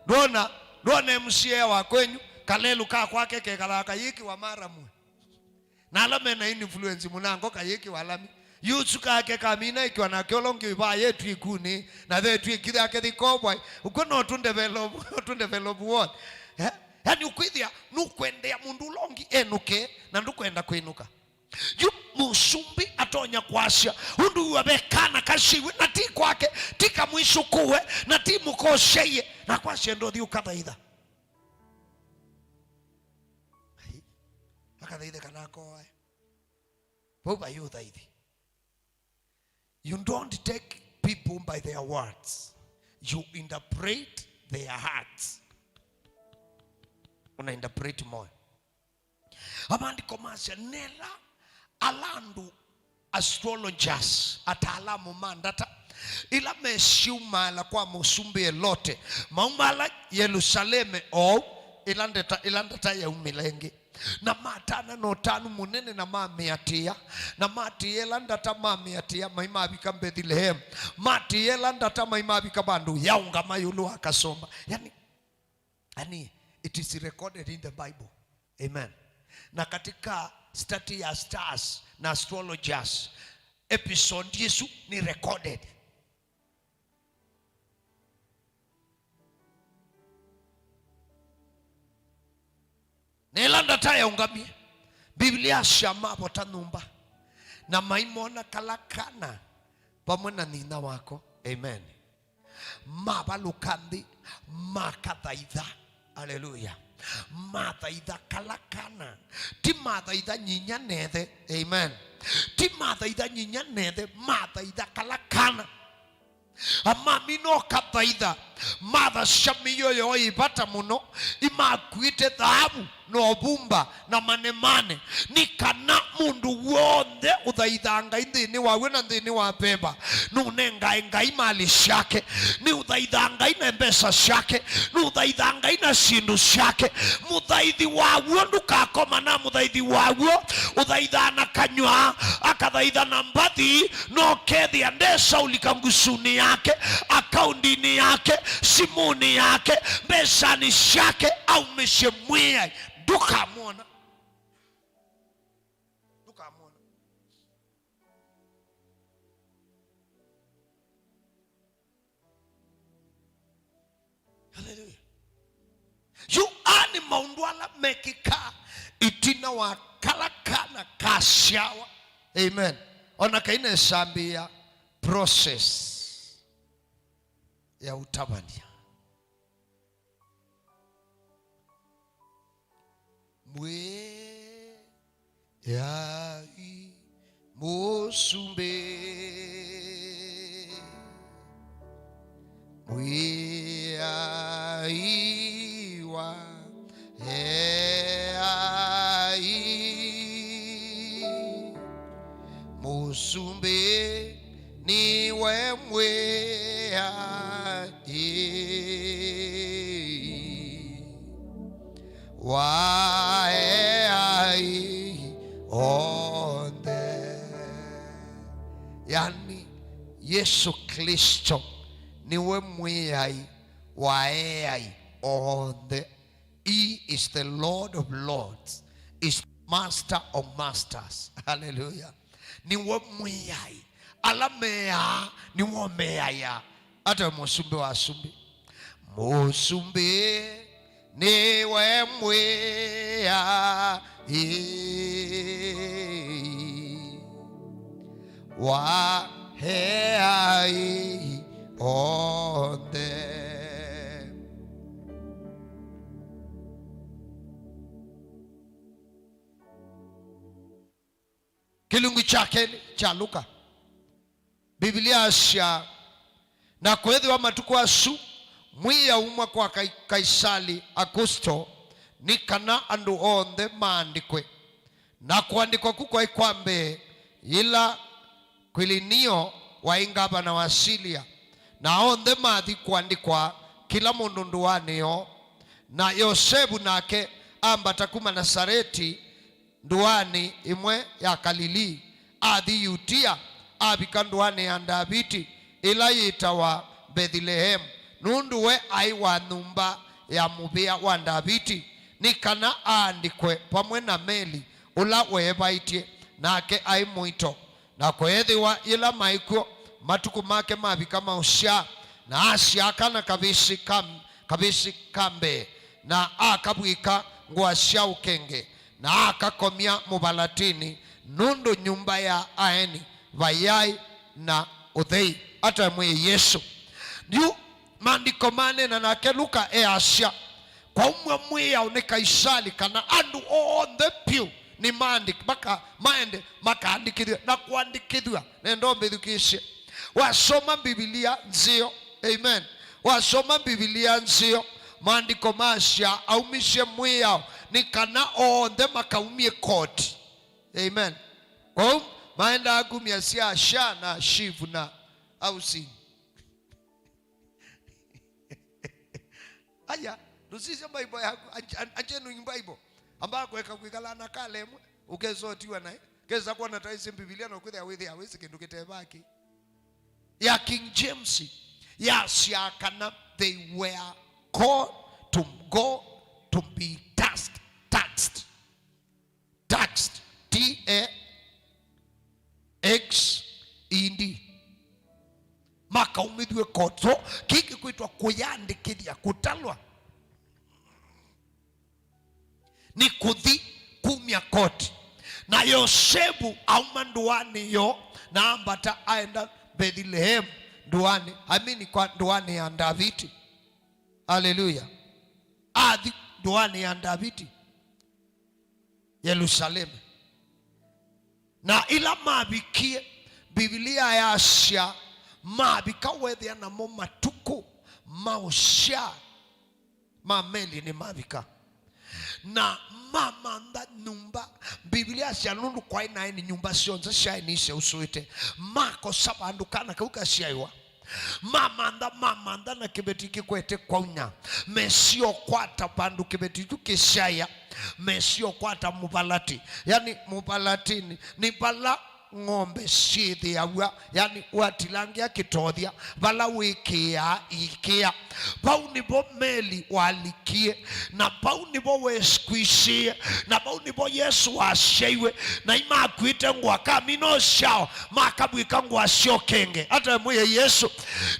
Ndwona, ndwona M C A wa kwenyu, kalelu ka kwake kekalaaka yĩkĩwa maramwe. Na ala mena influence mũnango kayĩkĩwa lami. Yusu kake kamina ĩkĩwa nake ũla ũngĩ vaa yetw'ĩ ĩkunĩ, na thetw'ĩ kithake thikovwa. Ũkw'o no tũndevelop, tũndevelop won. Eh? Yani ũkwĩthĩa nũkwendea mũndũ ũla ũngĩ enũke, na ndũkwenda kwĩnũka. Yu mũsumbĩ atonya kwasya, ũndũ wĩwa ve kana kasyiw'e, na ti kwake, ti kamwĩsũkũwe, na ti mũkosyaie, na kwasya ndothi ũkathaitha. Ai, akathaithe kana akoae. Vau vai ũthaithi. You don't take people by their words. You interpret their hearts. Una interpret moyo. Amaandĩko masya nela ala andũ astrologers, ataalamu ma ndata, ila mesyumaala kwa mũsumbĩ Elote, maumaala Yelusaleme oou, ĩla ndata, ĩla ndata yaumĩla ĩngĩ. Na matana na ũtanu mũnene na mamĩatĩĩa, na matĩĩa ĩla ndata mamĩatĩĩa, mai mavika Mbethilehemu, matĩĩa ĩla ndata mai mavika vandũ yaũngama ĩũlũ wa kasũmba. Yani, yani, it is recorded in the Bible. Amen. Na katika study ya stars na astrologers, episode ĩsu nĩ recorded. Na ĩla ndata yaũngamie, Biblia asya mavota nyũmba, na maimona kala kana vamwe na nyina wako. Amen. Mavalũka nthĩ, makathaitha. Aleluya. Mathaitha kala kana. Ti mathaitha nyinya nethe. Amen. Ti mathaitha nyinya nethe, mathaitha kala kana. Amami no kathaitha. Mathasya mĩio yoo ĩ vata mũno, imakuĩte thaavu na ũvumba na manemane, nĩ kana mũndũ w'onthe ũthaithaa Ngai nthĩnĩ waw'o na nthĩnĩ wa veva nũnengae Ngai malĩ syake, nĩ ũthaithaa Ngai na mbesa syake, nĩ ũthaithaa Ngai na syĩndũ syake. Mũthaithi waw'o ndũkakoma na mũthaithi waw'o ũthaithaa na kanyw'a, akathaitha na mbathi, no kethĩa ndesa ũlika ngusunĩ yake, akaundinĩ yake, simũnĩ yake, mbesanĩ syake, aumĩsye Mwĩai, ndũkamwona. Ndũkamwona. Haleluya. Yu aa nĩ maũndũ ala mekĩkaa ĩtina wa kala kana kasyawa. Amen. Ona kainasambĩĩa process ya ũtavany'a. Mwĩai mũsumbĩ, Mwĩai wa eai, mũsumbĩ nĩwe Mwĩai wa eai onthe. Yani, Yesũ Klĩsto nĩwe Mwĩai wa eai onthe. He is the Lord of lords, is the Master of masters. Hallelujah. Nĩwe Mwĩai. Ala meaa, nĩwe ũmeaĩa. Ata mũsumbĩ wa asumbĩ. Mũsumbĩ nĩwe Mwĩai wa eai onthe. Kĩlungu kya kelĩ kya Luka, Mbivilia yasya, na kweethĩwa matukũ asu mwĩao umwa kwa Kai-, Kaisali Aukusto, nĩ kana andũ onthe maandĩkwe. Na kũandĩkwa ku kwaĩ kwa mbee yĩla Kwilinio waĩ ngavana wa Silia, na onthe mathi kũandĩkwa, kĩla mũndũ ndũanĩ yoo. Na Yosevu nake ambata kuma Nasareti, ndũanĩ ĩmwe ya Kalilii, athi Yutia, avika ndũanĩ ya Ndaviti ĩla yĩtawa Mbethileemu, nũndũ we aĩ wa nyũmba ya mũvĩa wa Ndaviti, nĩ kana aandĩkwe vamwe na Meli, ũla weevaĩtye, nake aĩ mũito. Na kweethĩwa yĩla maĩ kw'o, matukũ make mavika maũsyaa, na asyaa kana kavĩsĩ ka, kavĩsĩ ka mbee, na akavw'ĩka ngũa sya ũkenge, na akakomya mũvalatĩnĩ, nũndũ nyũmba ya aeni vaiaĩ na ũthei. Ata mwĩe Yesũ. Yu maandĩko maneena nake Luka easya, kwaumw'a mwĩao nĩ Kaisali kana andũ onthe vyũ nĩ maandĩk-, maka-, maende makaandĩkĩthw'a na kũandĩkĩthw'a. Nenda ũmbĩthukĩĩsye. Wasoma Mbivilia nzeo. Amen. Wasoma Mbivilia nzeo, maandĩko masya aumisye mwĩao nĩ kana onthe makaumie koti. Amen. Kwoou maendaa kumya sya sha na shivu na housing. Aya, ndũsisya Bible yaku, anjenũi Bible. Ambaa kũeka kwĩkala na kala ĩmwe, ũkesotiwa naĩ, kesa kwona taĩsĩ Mbivilia na ũkwĩthĩa wĩthĩa wĩsĩ kĩndũ kĩtevaki. Ya King James yasyaa kana they were called to go to be taxed, taxed. Taxed, T A X E D. Makaumĩthw'e koti. So, kĩĩ kĩkwĩtwa kũyandĩkĩthya, kũtalwa. Nĩ kũthi kumya koti. Na Yosevu auma ndũanĩ yoo, na ambata aenda Mbethileemu ndũanĩ, I mean, kwa ndũanĩ ya Ndaviti. Haleluya. athi ndũanĩ ya Ndaviti Yelusaleme. Na ĩla mavikie, Mbivilia yasya mavika, weethĩa namo matukũ ma ũsyaa ma Meli nĩmavika. Na mamantha nyũmba, Mbivilia yasya nũndũ kwaĩ na aeni, nyũmba syonthe syaĩ nĩiseũsũĩte, makosa vandũ kana kau kasyaĩwa. Mamantha, mamantha na kĩveti kĩkwete kwaunya. Mesia ũkwata vandũ kĩveti kyu kĩsyaĩa. Mesia ũkwata mũvalati. Yani, mũvalati nĩ, nĩ vala ng'ombe syĩthĩaw'a, yani, watilangĩa kĩtothya, vala wĩkĩaa iikĩa. Vau nĩvo Meli walikie, na vau nĩvo weskwisiie, na vau nĩvo Yesũ wasyaiwe, na imakuĩte ngũa kamina ũsyao, makavw'ĩka ngũa sya ũkenge. Ata mwĩe Yesũ.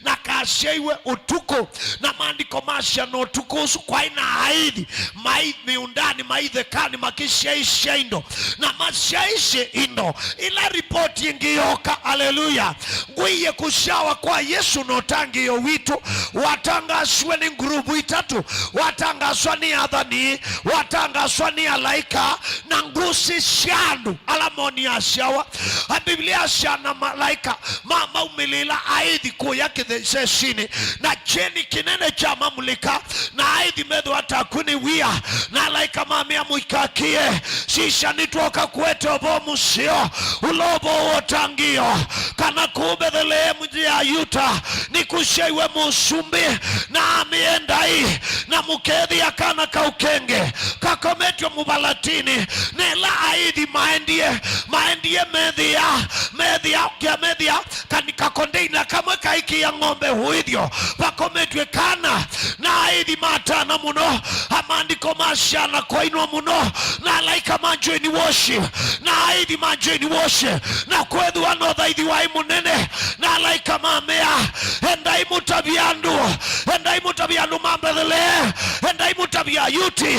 Na kasyaiwe ũtukũ, na maandĩko masya na ũtukũ ũsu kwaĩ na aithi mai mĩũndanĩ, mai ĩthekanĩ, makĩsyaĩsya indo, na masyaĩsye indo. Ĩla ripoti ĩngĩ yoka, aleluya, ngũie kũsyawa kwa Yesũ na ũtangĩĩo witũ watangaswe nĩ nguruvu itatũ, watangaswa nĩ athani, watangaswa nĩ alaĩka, na ngũsĩ sya andũ ala monie asyawa. A, Biblia yasya na malaĩka ma maumĩlĩla aithi kũya kĩthesesinĩ, na kyeni kĩnene kyamamulĩka, na aithi methĩwa taku nĩ wia, na alaĩka mamea mũikakĩe, sisya, nĩtwoka kũete ũvoo mũseo, ũla ũvoo wa ũtangĩĩo, kana kũu Mbetheleemu nthĩ ya Yuta nĩkũsyaiwe mũsumbĩ, na amĩendai, na mũkethĩa kana kau kengĩ kakometw'e mũvalatinĩ. Na ĩla aithi maendie, maendie methĩa, methĩa, kĩa methĩa, kani kakondeina kamwe kaikĩa ng'ombe ũĩthyo, vakometw'e kana, na aithi matana mũno, a, maandĩko masya na kwainwa mũno, na alaĩka ma join worship, na aithi ma join worship, na kwethĩwa na ũthaithi waĩ mũnene, na alaĩka mamea, endai mũtavye andũ, endai mũtavye andũ ma Mbetheleemu, endai mũtavye Ayuti,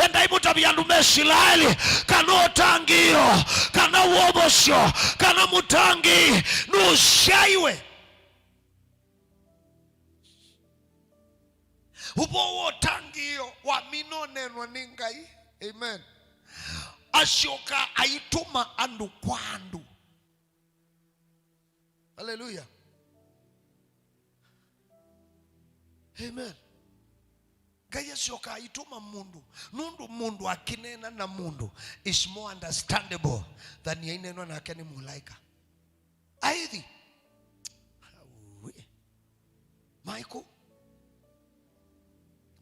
endai mũtavye andũ ma Isilaeli, kana ũtangĩĩo, kana wovosyo, kana mũtangĩĩi nũsyaiwe. Ũvoo wa ũtangĩĩo wamina ũneenwa nĩ Ngai. Amen. Asyoka aitũma andũ kwa andũ. Haleluya. Amen. Ngai asyoka aitũma mũndũ, nũndũ mũndũ akĩneena na mũndũ is more understandable than yaineenwa nake nĩ mũlaĩka. Aithi. Aui. Maikũ.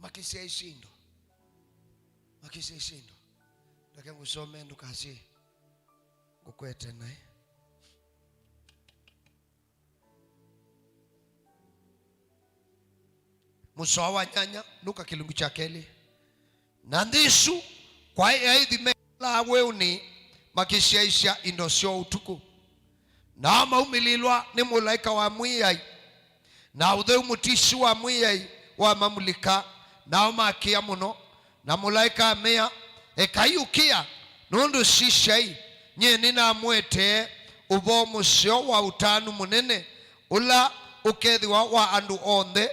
Makĩsyaĩsya indo. Makĩsyaĩsya indo. Ndeke ngũsome ndũkasye ngũkwete naĩ. Mũsoa wa nyanya, Luka kĩlungu kya kelĩ. Na nthĩ ĩsu kwaĩ aithi mekalaa weũnĩ makĩsyaĩsya indo syoo ũtukũ. Nao maumĩlĩlwa nĩ mũlaĩka wa Mwĩai, na ũtheu mũtisu wa Mwĩai wamamulĩka, nao makĩa mũno. Na mũlaĩka amea, ekai ũkĩa, nũndũ sisyai, nyie nĩnamũetee ũvoo mũseo wa ũtanu mũnene, ũla ũkethĩwa wa andũ onthe,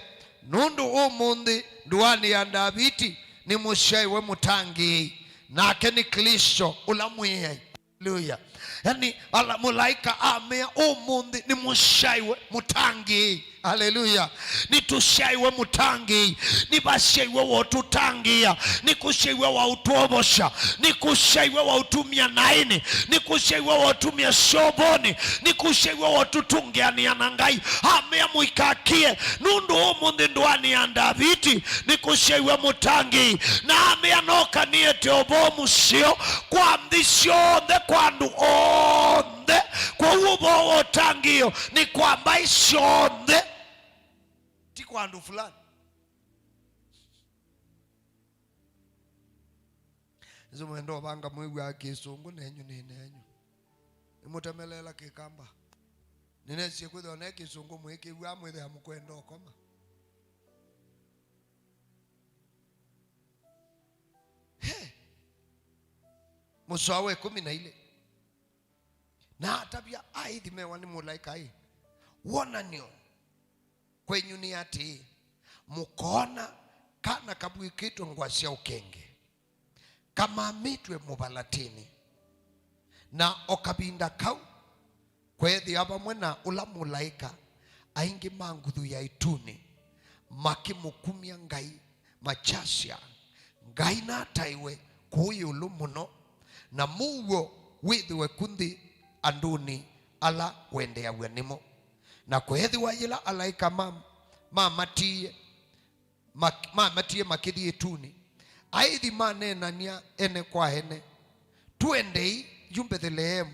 nũndũ ũmũnthĩ ndũanĩ ya Ndaviti nĩmũsyaĩwe mũtangĩĩi, nake nĩ Klĩsto ũla Mwĩai. Haleluya. Yani, ala mũlaĩka amea, ũmũnthĩ nĩmũsyaĩwe mũtangĩĩi. Haleluya. Nĩtũsyaĩwe mũtangĩĩi. Nĩvasyaiwe wa ũtũtangĩĩa. Nĩkũsyaiwe wa ũtwovosya. Nĩkũsyaiwe wa ũtumya naĩnĩ. Nĩkũsyaiwe wa ũtumya syovonĩ. Nĩkũsyaiwe wa ũtũtũngĩanĩa na Ngai. Amea mũikakĩe, nũndũ ũmũnthĩ ndũanĩ ya Ndaviti nĩkũsyaiwe mũtangĩĩi. Na amea noka nĩete ũvoo mũseo kwa nthĩ syonthe, kwa andũ onthe. Kwoou ũvoo wa ũtangĩĩo nĩ kwa mbaĩ syonthe, ti kwa andũ fulani. Nĩsĩ mwenda ũvanga mwĩw'aa kĩsũngũ nenyu nĩ nenyu. Nĩmũtemeleela kĩkamba. Nĩnesie kwĩthĩwa ne kĩsũngũ mwĩkĩw'aa mwĩthĩa mũkwenda ũkoma. He! Mũsoa wa ĩkũmi na ilĩ. Na atavya aithi mewa nĩ mũlaĩka-ĩ, wonany'o kwenyu nĩ atĩĩ, mũkoona Kana kavw'ĩkĩtwe ngũa sya ũkenge, kamamĩtw'e mũvalatĩnĩ, na o kavinda kau kweethĩa vamwe na ũla mũlaĩka aingĩ ma nguthu ya ĩtunĩ, makĩmũkumya Ngai, makyasya, "Ngai nataĩwe kũũ ĩũlũ mũno, na mũuo wĩthĩwe ku nthĩ andũnĩ ala wendeeaw'a nĩmo." Na kweethĩwa yĩla alaĩka ma, mamatiie, mak-, mamatie makĩthi ĩtunĩ, aĩthi maneenany'a ene kwa ene, "Tũendei yu Mbetheleemu,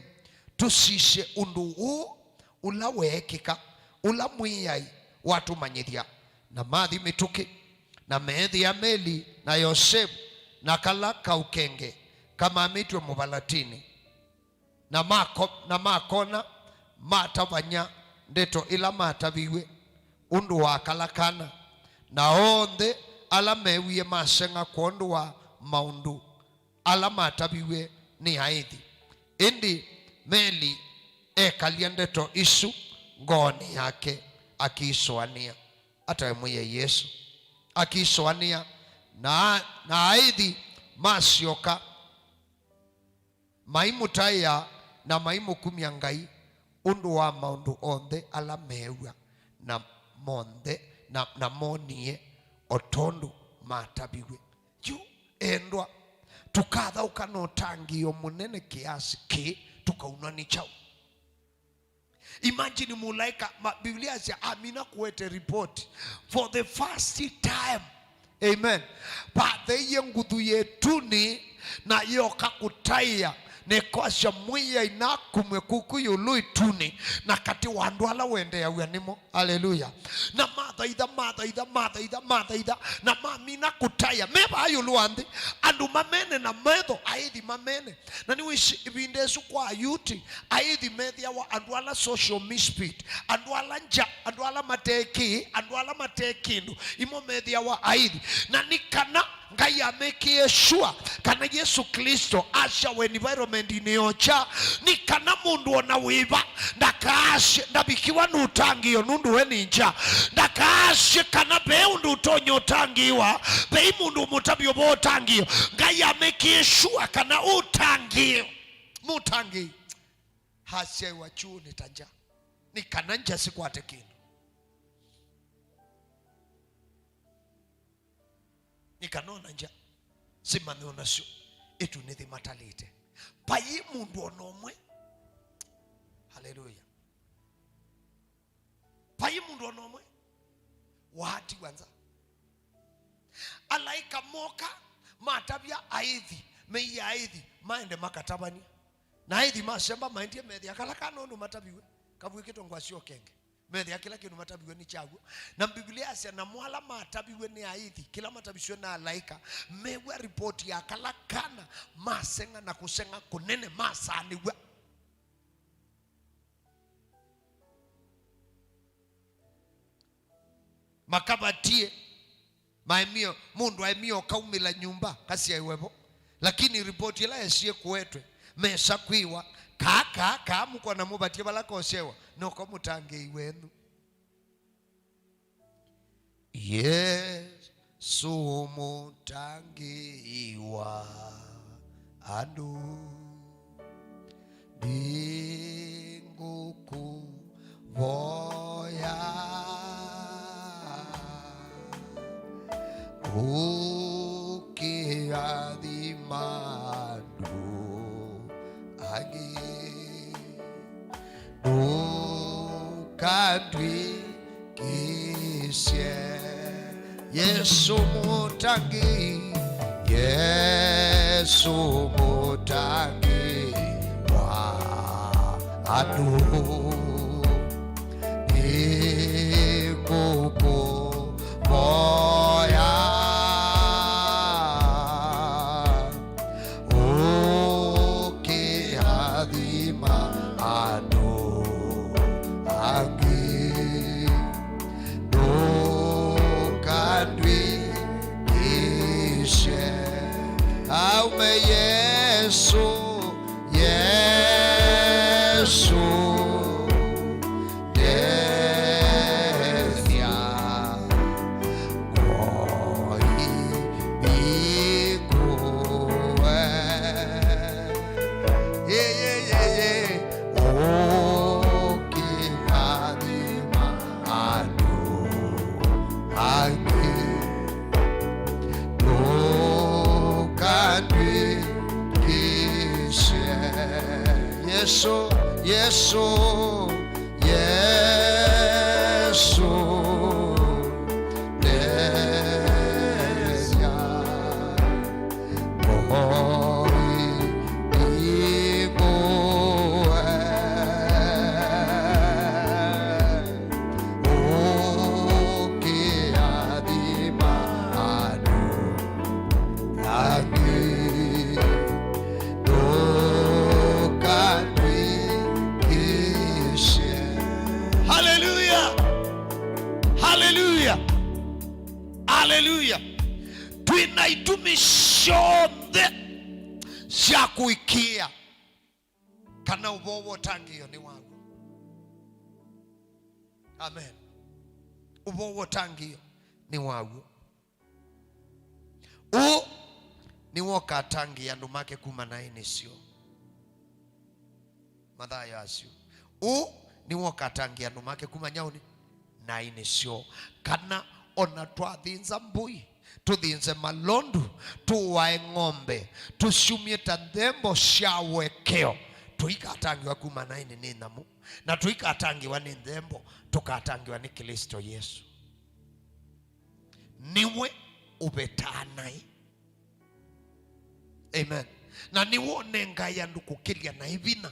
tũsisye ũndũ ũũ ũla weekĩka, ũla Mwĩai watũmanyĩthya." Na mathi mĩtũkĩ, na meethĩa Meli na Yosevu na kala kaũkenge kamamĩtw'e mũvalatĩnĩ. Na mako-, na makona matavany'a ndeto ila mataviw'e ũndũ wa kala kana, na onthe ala meewie maseng'a kwondũ wa maũndũ ala mataviw'e nĩ aĩthi. Ĩndĩ Meli ekalya ndeto isu ngoonĩ yake, akĩisũanĩa, atawe Mwĩai Yesũ, akĩisũanĩa, na, na aĩthi masyoka maimũtaĩa na maimũkumya Ngai ũndũ wa maũndũ onthe ala meew'a na monthe, na, na moonie, o tondũ mataviw'e. Yu, endwa, tũkathaũka na ũtangĩĩo mũnene kĩasi kĩĩ, tũkaunwa nĩ kyaũ? Imagine mũlaĩka, ma-, Biblia yasya amina kũete report for the first time. Amen. Vatheie nguthu ya ĩtunĩ na yoka kũtaĩa, na ĩkasya, "Mwĩai nakumw'e kuku ĩũlũ ĩtunĩ na katĩ wa andũ ala wendeeaw'a nĩmo." Aleluya. Na mathaitha, mathaitha, mathaitha, mathaitha, na mamina kũtaĩa. Me vaa ĩũlũ wa nthĩ, andũ mamene na metho, aĩthi mamene. Na nĩwĩsĩ ĩvinda ĩsu kwa Ayuti, aĩthi methĩawa andũ ala social misfit, andũ ala ngya, andũ ala mate kĩĩ, andũ ala mate kĩndũ, imo methĩawa aĩthi. Na nĩ kana Ngai amekĩe sure kana Yesũ Klĩsto asyawa environment-inĩ yokya, nĩ kana mũndũ o na wĩva ndakaasye ndavikiwa nĩ ũtangĩĩo nũndũ we nĩ ngya. Ndakaasye kana ve ũndũ ũtonya ũtangĩĩwa, vei mũndũ ũmũtavya ũvoo ũtangĩĩo. Ngai amekĩe sure kana ũtangĩĩo, mũtangĩĩo asyaĩwa kyũũnĩ ta ngya, nĩ kana ngya sikwate kĩndũ. Nĩ kana o na ngya simanye o nasyo ĩtunĩ yĩmatalĩte. Vai mũndũ o na ũmwe. Haleluya. Vai mũndũ o na ũmwe waatiwa nza. Alaĩka moka, matavya aĩthi, meie aĩthi maende makatavany'e. Na aĩthi masemba maendie methĩa kala kana ũndũ mataviw'e, kavw'ĩkĩtwe ngũa sya ũkenge. Methĩa kĩla kĩndũ mataviw'e nĩ kyaw'o. Na Mbivilia yasya, "Namo ala mataviw'e nĩ aĩthi, kĩla matavisw'e na alaĩka, mew'a ripoti ya kala kana, maseng'a na kũseng'a kũnene, masaanĩw'a." Makavatie, maemie, mũndũ aemie ũkaumĩla nyũmba, kasyaĩwe vo. Lakini ripoti ĩla yesie kũetwe, mesa kwĩwa, kaa, kaa, kaa mũkona mũvatie vala kosyaĩwa, noko mũtangĩĩi wenyu. Yesũ mũtangĩĩi wa andũ, nĩngũkũvoya ũkĩathima andũ angĩ. Ndũkandw'ĩkĩsye. Yesũ mũtangĩĩi, Yesũ mũtangĩĩi wa andũ, nĩngũkũvoya ũkĩathima andũ angĩ. Ndũkandw'ĩkĩsye. Aume Yesũ, Yesũ, ndethya. Ngoo Angĩ ndũkatw'ĩkĩsye. Yesũ, Yesũ, Yesũ, ndeethya. Mboĩ ĩkũe, ũkĩathima andũ angĩ, ndũkatw'ĩkĩsye. Haleluya! Haleluya! Haleluya! Twĩ na itumi syonthe sya kũĩkĩĩa kana ũvoo wa ũtangĩĩo nĩ wa w'o. Amen. Ũvoo wa ũtangĩĩo nĩ wa w'o. Ũũ nĩwe ũkatangĩĩa andũ make kuma naĩnĩ syoo. Mathayo asu. Ũũ nĩwe ũkatangĩĩa andũ make kuma nyaũnĩ, naĩnĩ syoo. Kana ona twathĩnza mbũi, tũthĩnze malondu, tũwae ng'ombe, tũsyumye ta nthembo sya ũekeo, tũikatangĩwa kuma naĩnĩ nĩ nyamũ, na tũikatangĩwa nĩ nthembo, tũkatangĩwa nĩ Klĩsto Yesũ. Nĩwe ũvetaa naĩ. Amen. Na nĩwe ũnengae andũ kũkĩlya naĩ vinya.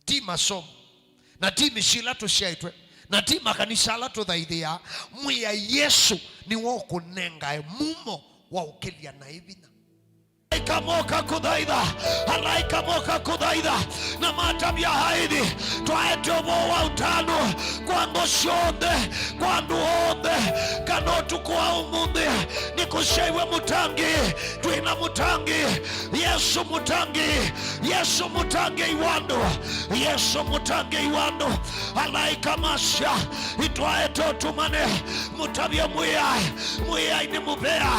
Ti masomo, na ti mĩsyĩ ĩla tũsyaĩtwe, na ti makanisa ala tũthaithĩaa. Mwĩai Yesũ nĩwe ũkũnengae mumo wa ũkĩlya naĩ vinya. Alaĩka moka kũthaitha, alaĩka moka kũthaitha, na matavya aithi, twaete ũvoo wa ũtanu kwa ngo syonthe, kwa andũ onthe, kana ũtukũ wa ũmũnthĩ nĩkũsyaiwe mũtangĩĩi. Twĩ na mũtangĩĩi, Yesũ mũtangĩĩi, Yesũ mũtangĩĩi wa andũ, Yesũ mũtangĩĩi wa andũ. Alaĩka masya, itwaete ũtumani, mũtavye Mwĩai, Mwĩai nĩ mũvea,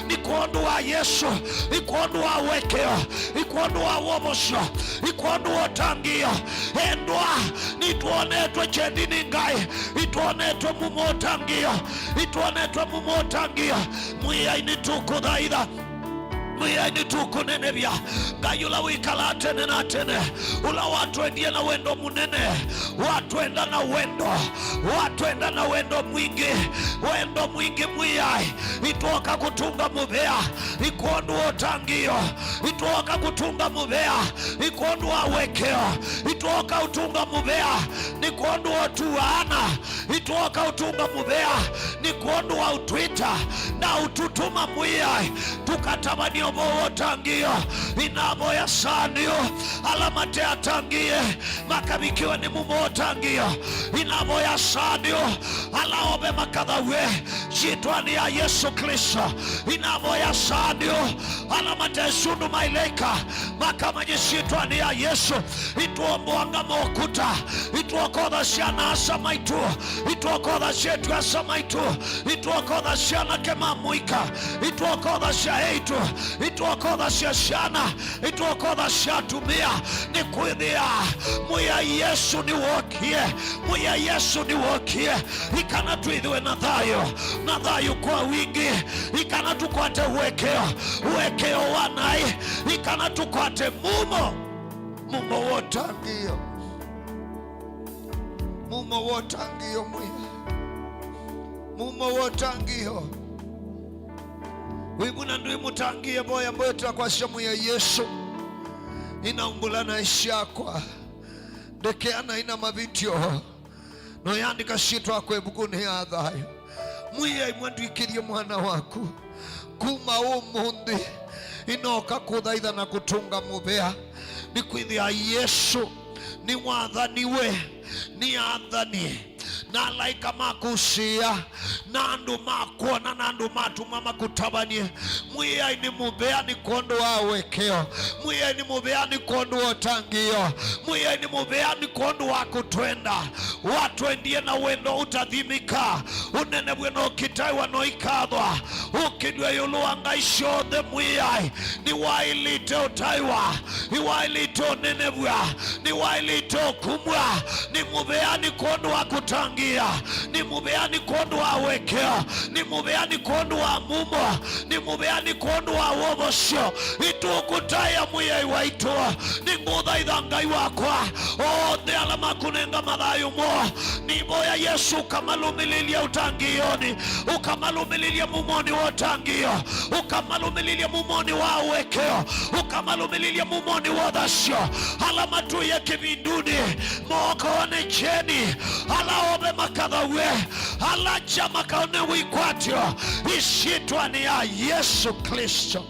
nĩ kwondũ wa Yesũ, nĩ kwondũ wa ũekeo, nĩ kwondũ wa wovosyo, nĩ kwondũ wa ũtangĩĩo. Endwa, nĩtwonetwe kyendi nĩ Ngai, nĩtwonetwe mumo ũtangĩĩo, nĩtwonetwe mumo ũtangĩĩo. Mwĩai nĩtũkũthaitha. Mwĩai nĩtũkũnenevya. Ngai ũla wĩkalaa tene na tene, ũla watwendie na wendo mũnene, watwenda na wendo, watwenda na wendo mwingĩ, wendo mwingĩ Mwĩai. Itwoka kũtũnga mũvea, nĩ kwondũ wa ũtangĩĩo. Itwoka kũtũnga mũvea, nĩ kwondũ wa ũekeo. Itwoka ũtũnga mũvea, nĩ kwondũ wa ũtuaana. Itwoka ũtũnga mũvea, nĩ kwondũ wa ũtwĩta na ũtũtũma Mwĩai, tũkatavany'e ũvoo wa ũtangĩĩo. Inavoya saa nĩyo ala mate atangĩĩe makavikĩwe nĩ mumo wa ũtangĩĩo. Inavoya saa nĩyo ala ove makathaw'e syĩtwanĩ ya Yesũ Klĩsto. Inavoya saa nĩyo ala mate sũndũ ma ilaĩka makamanye syĩtwanĩ ya Yesũ. Itwomboanga mokuta, itwokotha syana asa maitũ, itwokotha syĩtwa asa maitũ, itwokotha syanake ma mũika, itwokotha sya eĩtu, itwokotha sya syana, itwokotha sya atumĩa, nĩkwĩthĩa Mwĩai Yesũ nĩwookie, Mwĩai Yesũ nĩwookie, ikana twĩthĩwe na thayũ, na thayũ kwa wingĩ, ikana tũkwate ũekeo, ũekeo wa naĩ, ikana tũkwate mumo. Mumo wa ũtangĩĩo. Mumo wa ũtangĩĩo Mwĩai. Mumo wa ũtangĩĩo. Wĩvuna ndwĩ mũtangĩĩe, voya mboetela kwasya Mwĩai Yesũ, inaumbũla naĩ syakwa. Ndekea naĩ na mavĩtyo. Noyandĩka syĩtwa yakwa ĩvukunĩ ya thayũ. Mwĩai mwandw'ĩkĩthye mwana waku. Kuma ũmũnthĩ, inoka kũthaitha na kũtũnga mũvea, nĩkwĩthĩa Yesũ nĩwathaniwe nĩ athani, na alaĩka makũsĩĩa, na andũ makwona, na andũ matũmwa makũtavany'e. Mwĩai nĩ mũvea nĩ kwondũ wa ũekeo. Mwĩai nĩ mũvea nĩ kwondũ wa ũtangĩĩo. Mwĩai nĩ mũvea nĩ kwondũ wa kũtwenda. Watwendie na wendo ũtathimĩka. Ũnenevw'e na ũkĩtaĩwa na ũikathwa. Ũkĩlw'e ĩũlũ wa ngai syonthe Mwĩai. Nĩwaĩlĩte ũtaĩwa. Nĩwaĩlĩte Tũnenevw'a, nĩwaĩlĩte ũkumw'a. Nĩ mũvea nĩ kwondũ wa kũtangĩĩa, nĩ mũvea nĩ kwondũ wa ũekeo, nĩ mũvea nĩ kwondũ wa mumo, nĩ mũvea nĩ kwondũ wa wovosyo. Nĩtũkũtaĩa Mwĩai waitũ, nĩngũthaitha Ngai wakwa, onthe ala makũnenga mathayũ moo, nĩvoya Yesũ ũkamalũmĩlĩlye ũtangĩĩonĩ, ũkamalũmĩlĩlye mumonĩ wa ũtangĩĩo, ũkamalũmĩlĩlye mumonĩ wa ũekeo, ũkamalũmĩlĩlye mumonĩ wa ũthasyo. Ala matũie kĩvindunĩ, mokone kyeni. Ala ove makathaw'e. Ala ngya makone wĩkwatyo ĩsyĩtwanĩ ya Yesũ Klĩsto.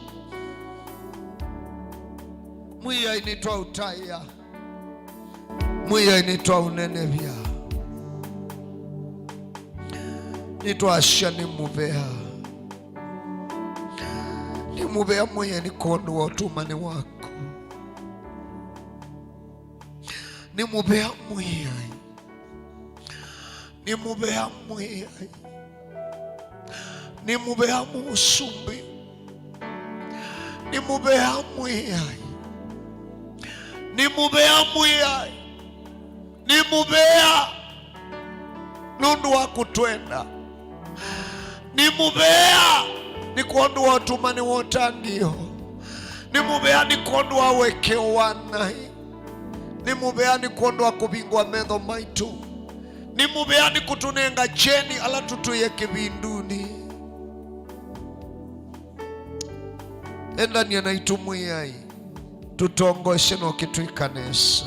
Mwĩai nĩtwaũtaĩa. Mwĩai nĩtwaũnenevya. Nĩtwasya nĩ mũvea. Nĩ mũvea Mwĩai nĩ kwondũ wa ũtũmani waku. Nĩ mũvea Mwĩai. Nĩ mũvea Mwĩai. Nĩ mũvea Mũsumbĩ. Nĩ mũvea Mwĩai. Nĩ mũvea Mwĩai. Nĩ mũvea nũndũ wa kũtwenda. Nĩ mũvea nĩ kwondũ wa ũtũmani wa ũtangĩĩo. Nĩ mũvea nĩ kwondũ wa ũekeo wa naĩ. Nĩ mũvea nĩ kwondũ wa kũvingũa metho maitũ. Nĩ mũvea nĩ kũtũnenga kyeni ala tũtũie kĩvindunĩ. Endania naitũ Mwĩai, tũtongoesye na ũkĩtwĩka nesa.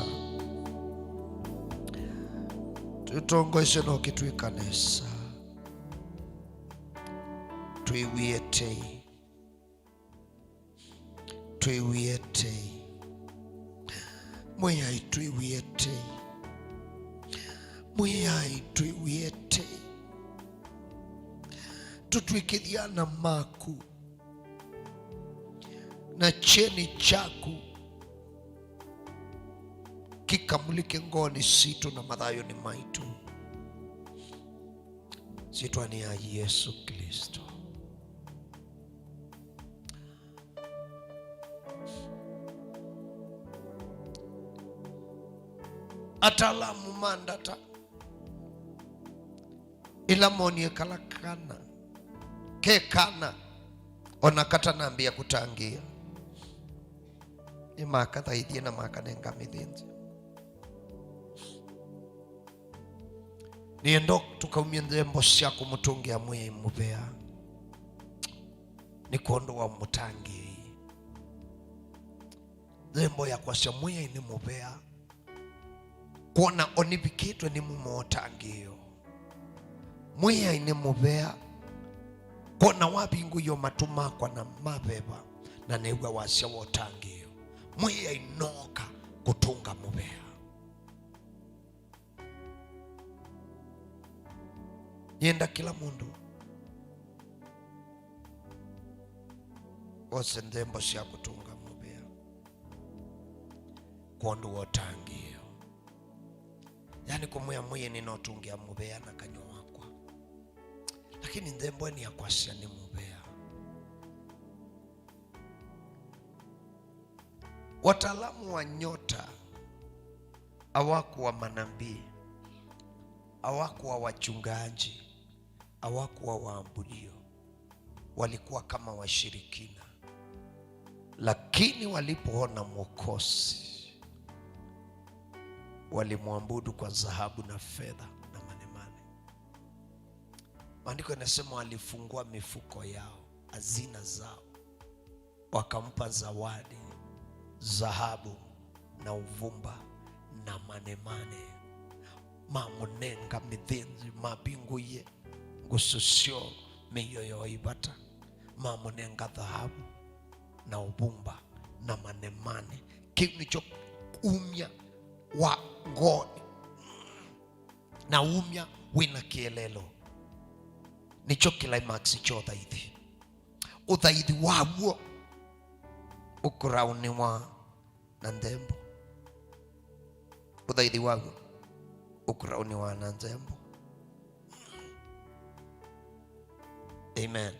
Tũtongoesye na ũkĩtwĩka nesa. Twĩw'ĩe tei. Twĩw'ĩe tei. Mwĩai twĩw'ĩe tei. Mwĩai twĩw'ĩe tei. Tũtw'ĩkĩthya ana maku. Na kyeni kyaku kĩkamulĩke ngoonĩ sitũ na mathayũnĩ maitũ. Syĩtwanĩ ya Yesũ Klĩsto. Ataalamu ma ndata, ĩla moonie kala kana ke kana, o na katanambĩĩa kũtangĩĩa, nĩmakathaithie na makanenga mĩthĩnzĩo. Nĩenda tũkaumye nzembo sya kũmũtũngĩa Mwĩai mũvea nĩ kwondũ wa mũtangĩĩi. Nzembo ya kwasya Mwĩai nĩ mũvea, kwona o nĩvikĩtwe nĩ mumo wa ũtangĩĩo. Mwĩai nĩ mũvea, kwona wavingũie o matũ makwa na maveva, na new'a wasya wa ũtangĩĩo. Mwĩai nooka kũtũnga mũvea. Yenda kĩla mũndũ ose nzembo sya kũtũnga mũvea kwondũ wa ũtangĩĩo. Yaani kũmwĩa Mwĩai nĩnotũngĩa mũvea na kanyw'a wakwa, lakini nzembo ĩno ya kwasya nĩ mũvea. Wataalamu wa nyota hawakuwa manabii, hawakuwa wachungaji, hawakuwa waabudio, walikuwa kama washirikina. Lakini walipoona Mwokozi, walimwabudu kwa dhahabu na fedha na manemane. Maandiko yanasema walifungua mifuko yao, hazina zao, wakampa zawadi, dhahabu na uvumba na manemane. Mamũnenga mĩthĩnzĩo, mavingũie ngusu syoo, mĩio yoo ivata. Mamũnenga dhahabu na uvumba na manemane. Kĩu nĩkyo umya wa ngoonĩ, na umya wĩna kĩeleelo. Nĩkyo climax kya ũthaithi. Ũthaithi waw'o ũkũraũnĩwa na nzembo. Ũthaithi waw'o ũkũraũnĩwa na nzembo. Amen.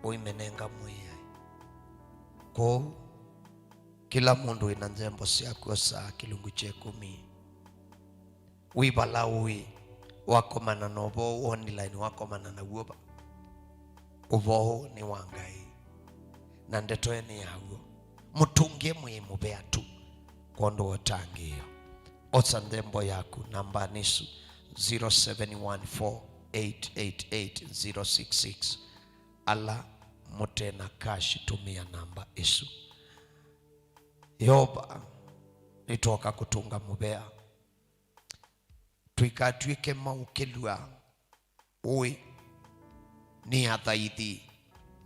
Ũimenenga Mwĩai. Kwoou, Kĩla mũndũ wĩna nzembo syaku osaa kĩlungu kya ĩkũmi. Wĩ vala ũĩ, wakomana na ũvoo online, wakomana naw'o va? Ũvoo nĩ wa Ngai, na ndeto ĩ nĩ yaw'o. Mũtũngĩe mwĩĩ mũvea tu kwondũ wa ũtangĩĩo. Osa nthembo yaku, namba nĩ ĩsu, zero seven one four eight eight eight zero six six. Ala mũte na cash, tũmĩa namba ĩsu. Yeova, nĩtwoka kũtũnga mũvea. Tũikatw'ĩke maũkĩlw'a ũĩ nĩ athaithi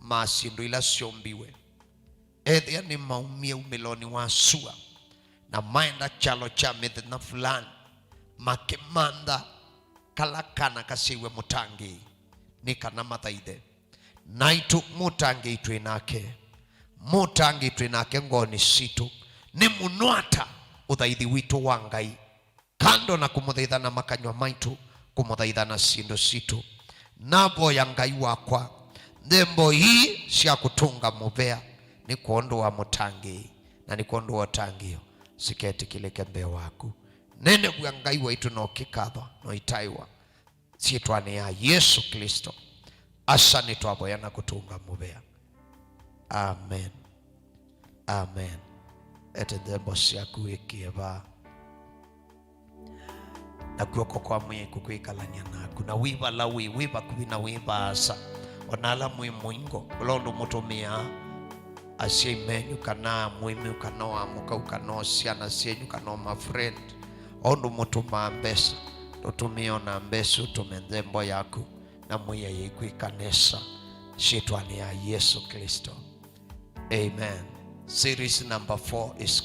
ma syĩndũ ila syombiwe. Ethĩa nĩmaumie umĩlonĩ wa sua na maenda kyalo kya mĩthenya fulani, makĩmantha kala kana kasyaĩwe mũtangĩĩi nĩ kana mathaithe. Naitũ mũtangĩĩi twĩ nake, mũtangĩĩi twĩ nake ngoonĩ sitũ. Nĩ mũno ata ũthaithi witũ wa Ngai, kando na kũmũthaitha na makanyw'a maitũ, kũmũthaitha na syĩndũ sitũ? Navoya Ngai wakwa, nthembo ii sya kũtũnga mũvea nĩ kwondũ wa mũtangĩĩi na nĩ kwondũ wa ũtangĩĩo siketĩkĩlĩke mbee waku. Nenevw'a Ngai waitũ na ũkĩkathwa na ũitaĩwa. Syĩtwanĩ ya Yesũ Klĩsto, asa nĩtwavoya na kũtũnga mũvea. Amen. Amen. Ete nthembo syaku wĩkĩe vaa, na kw'oko kwa Mwĩai kũkwĩkalany'a naku, na wĩ vala wĩ, wĩ vakuvĩ na wĩ vaasa, o na ala mwĩ mũingo, ũla ũndũ mũtũmĩaa asyai menyu, kana mũĩmi, kana o amũkau, kana o syana syenyu, kana o mafriend, o ũndũ mũtũmaa mbesa, tũtũmĩe o na mbesa, ũtũme nthembo yaku, na Mwĩai aikwĩka nesa, syĩtwanĩ ya Yesũ Klĩsto. Amen. Series number four is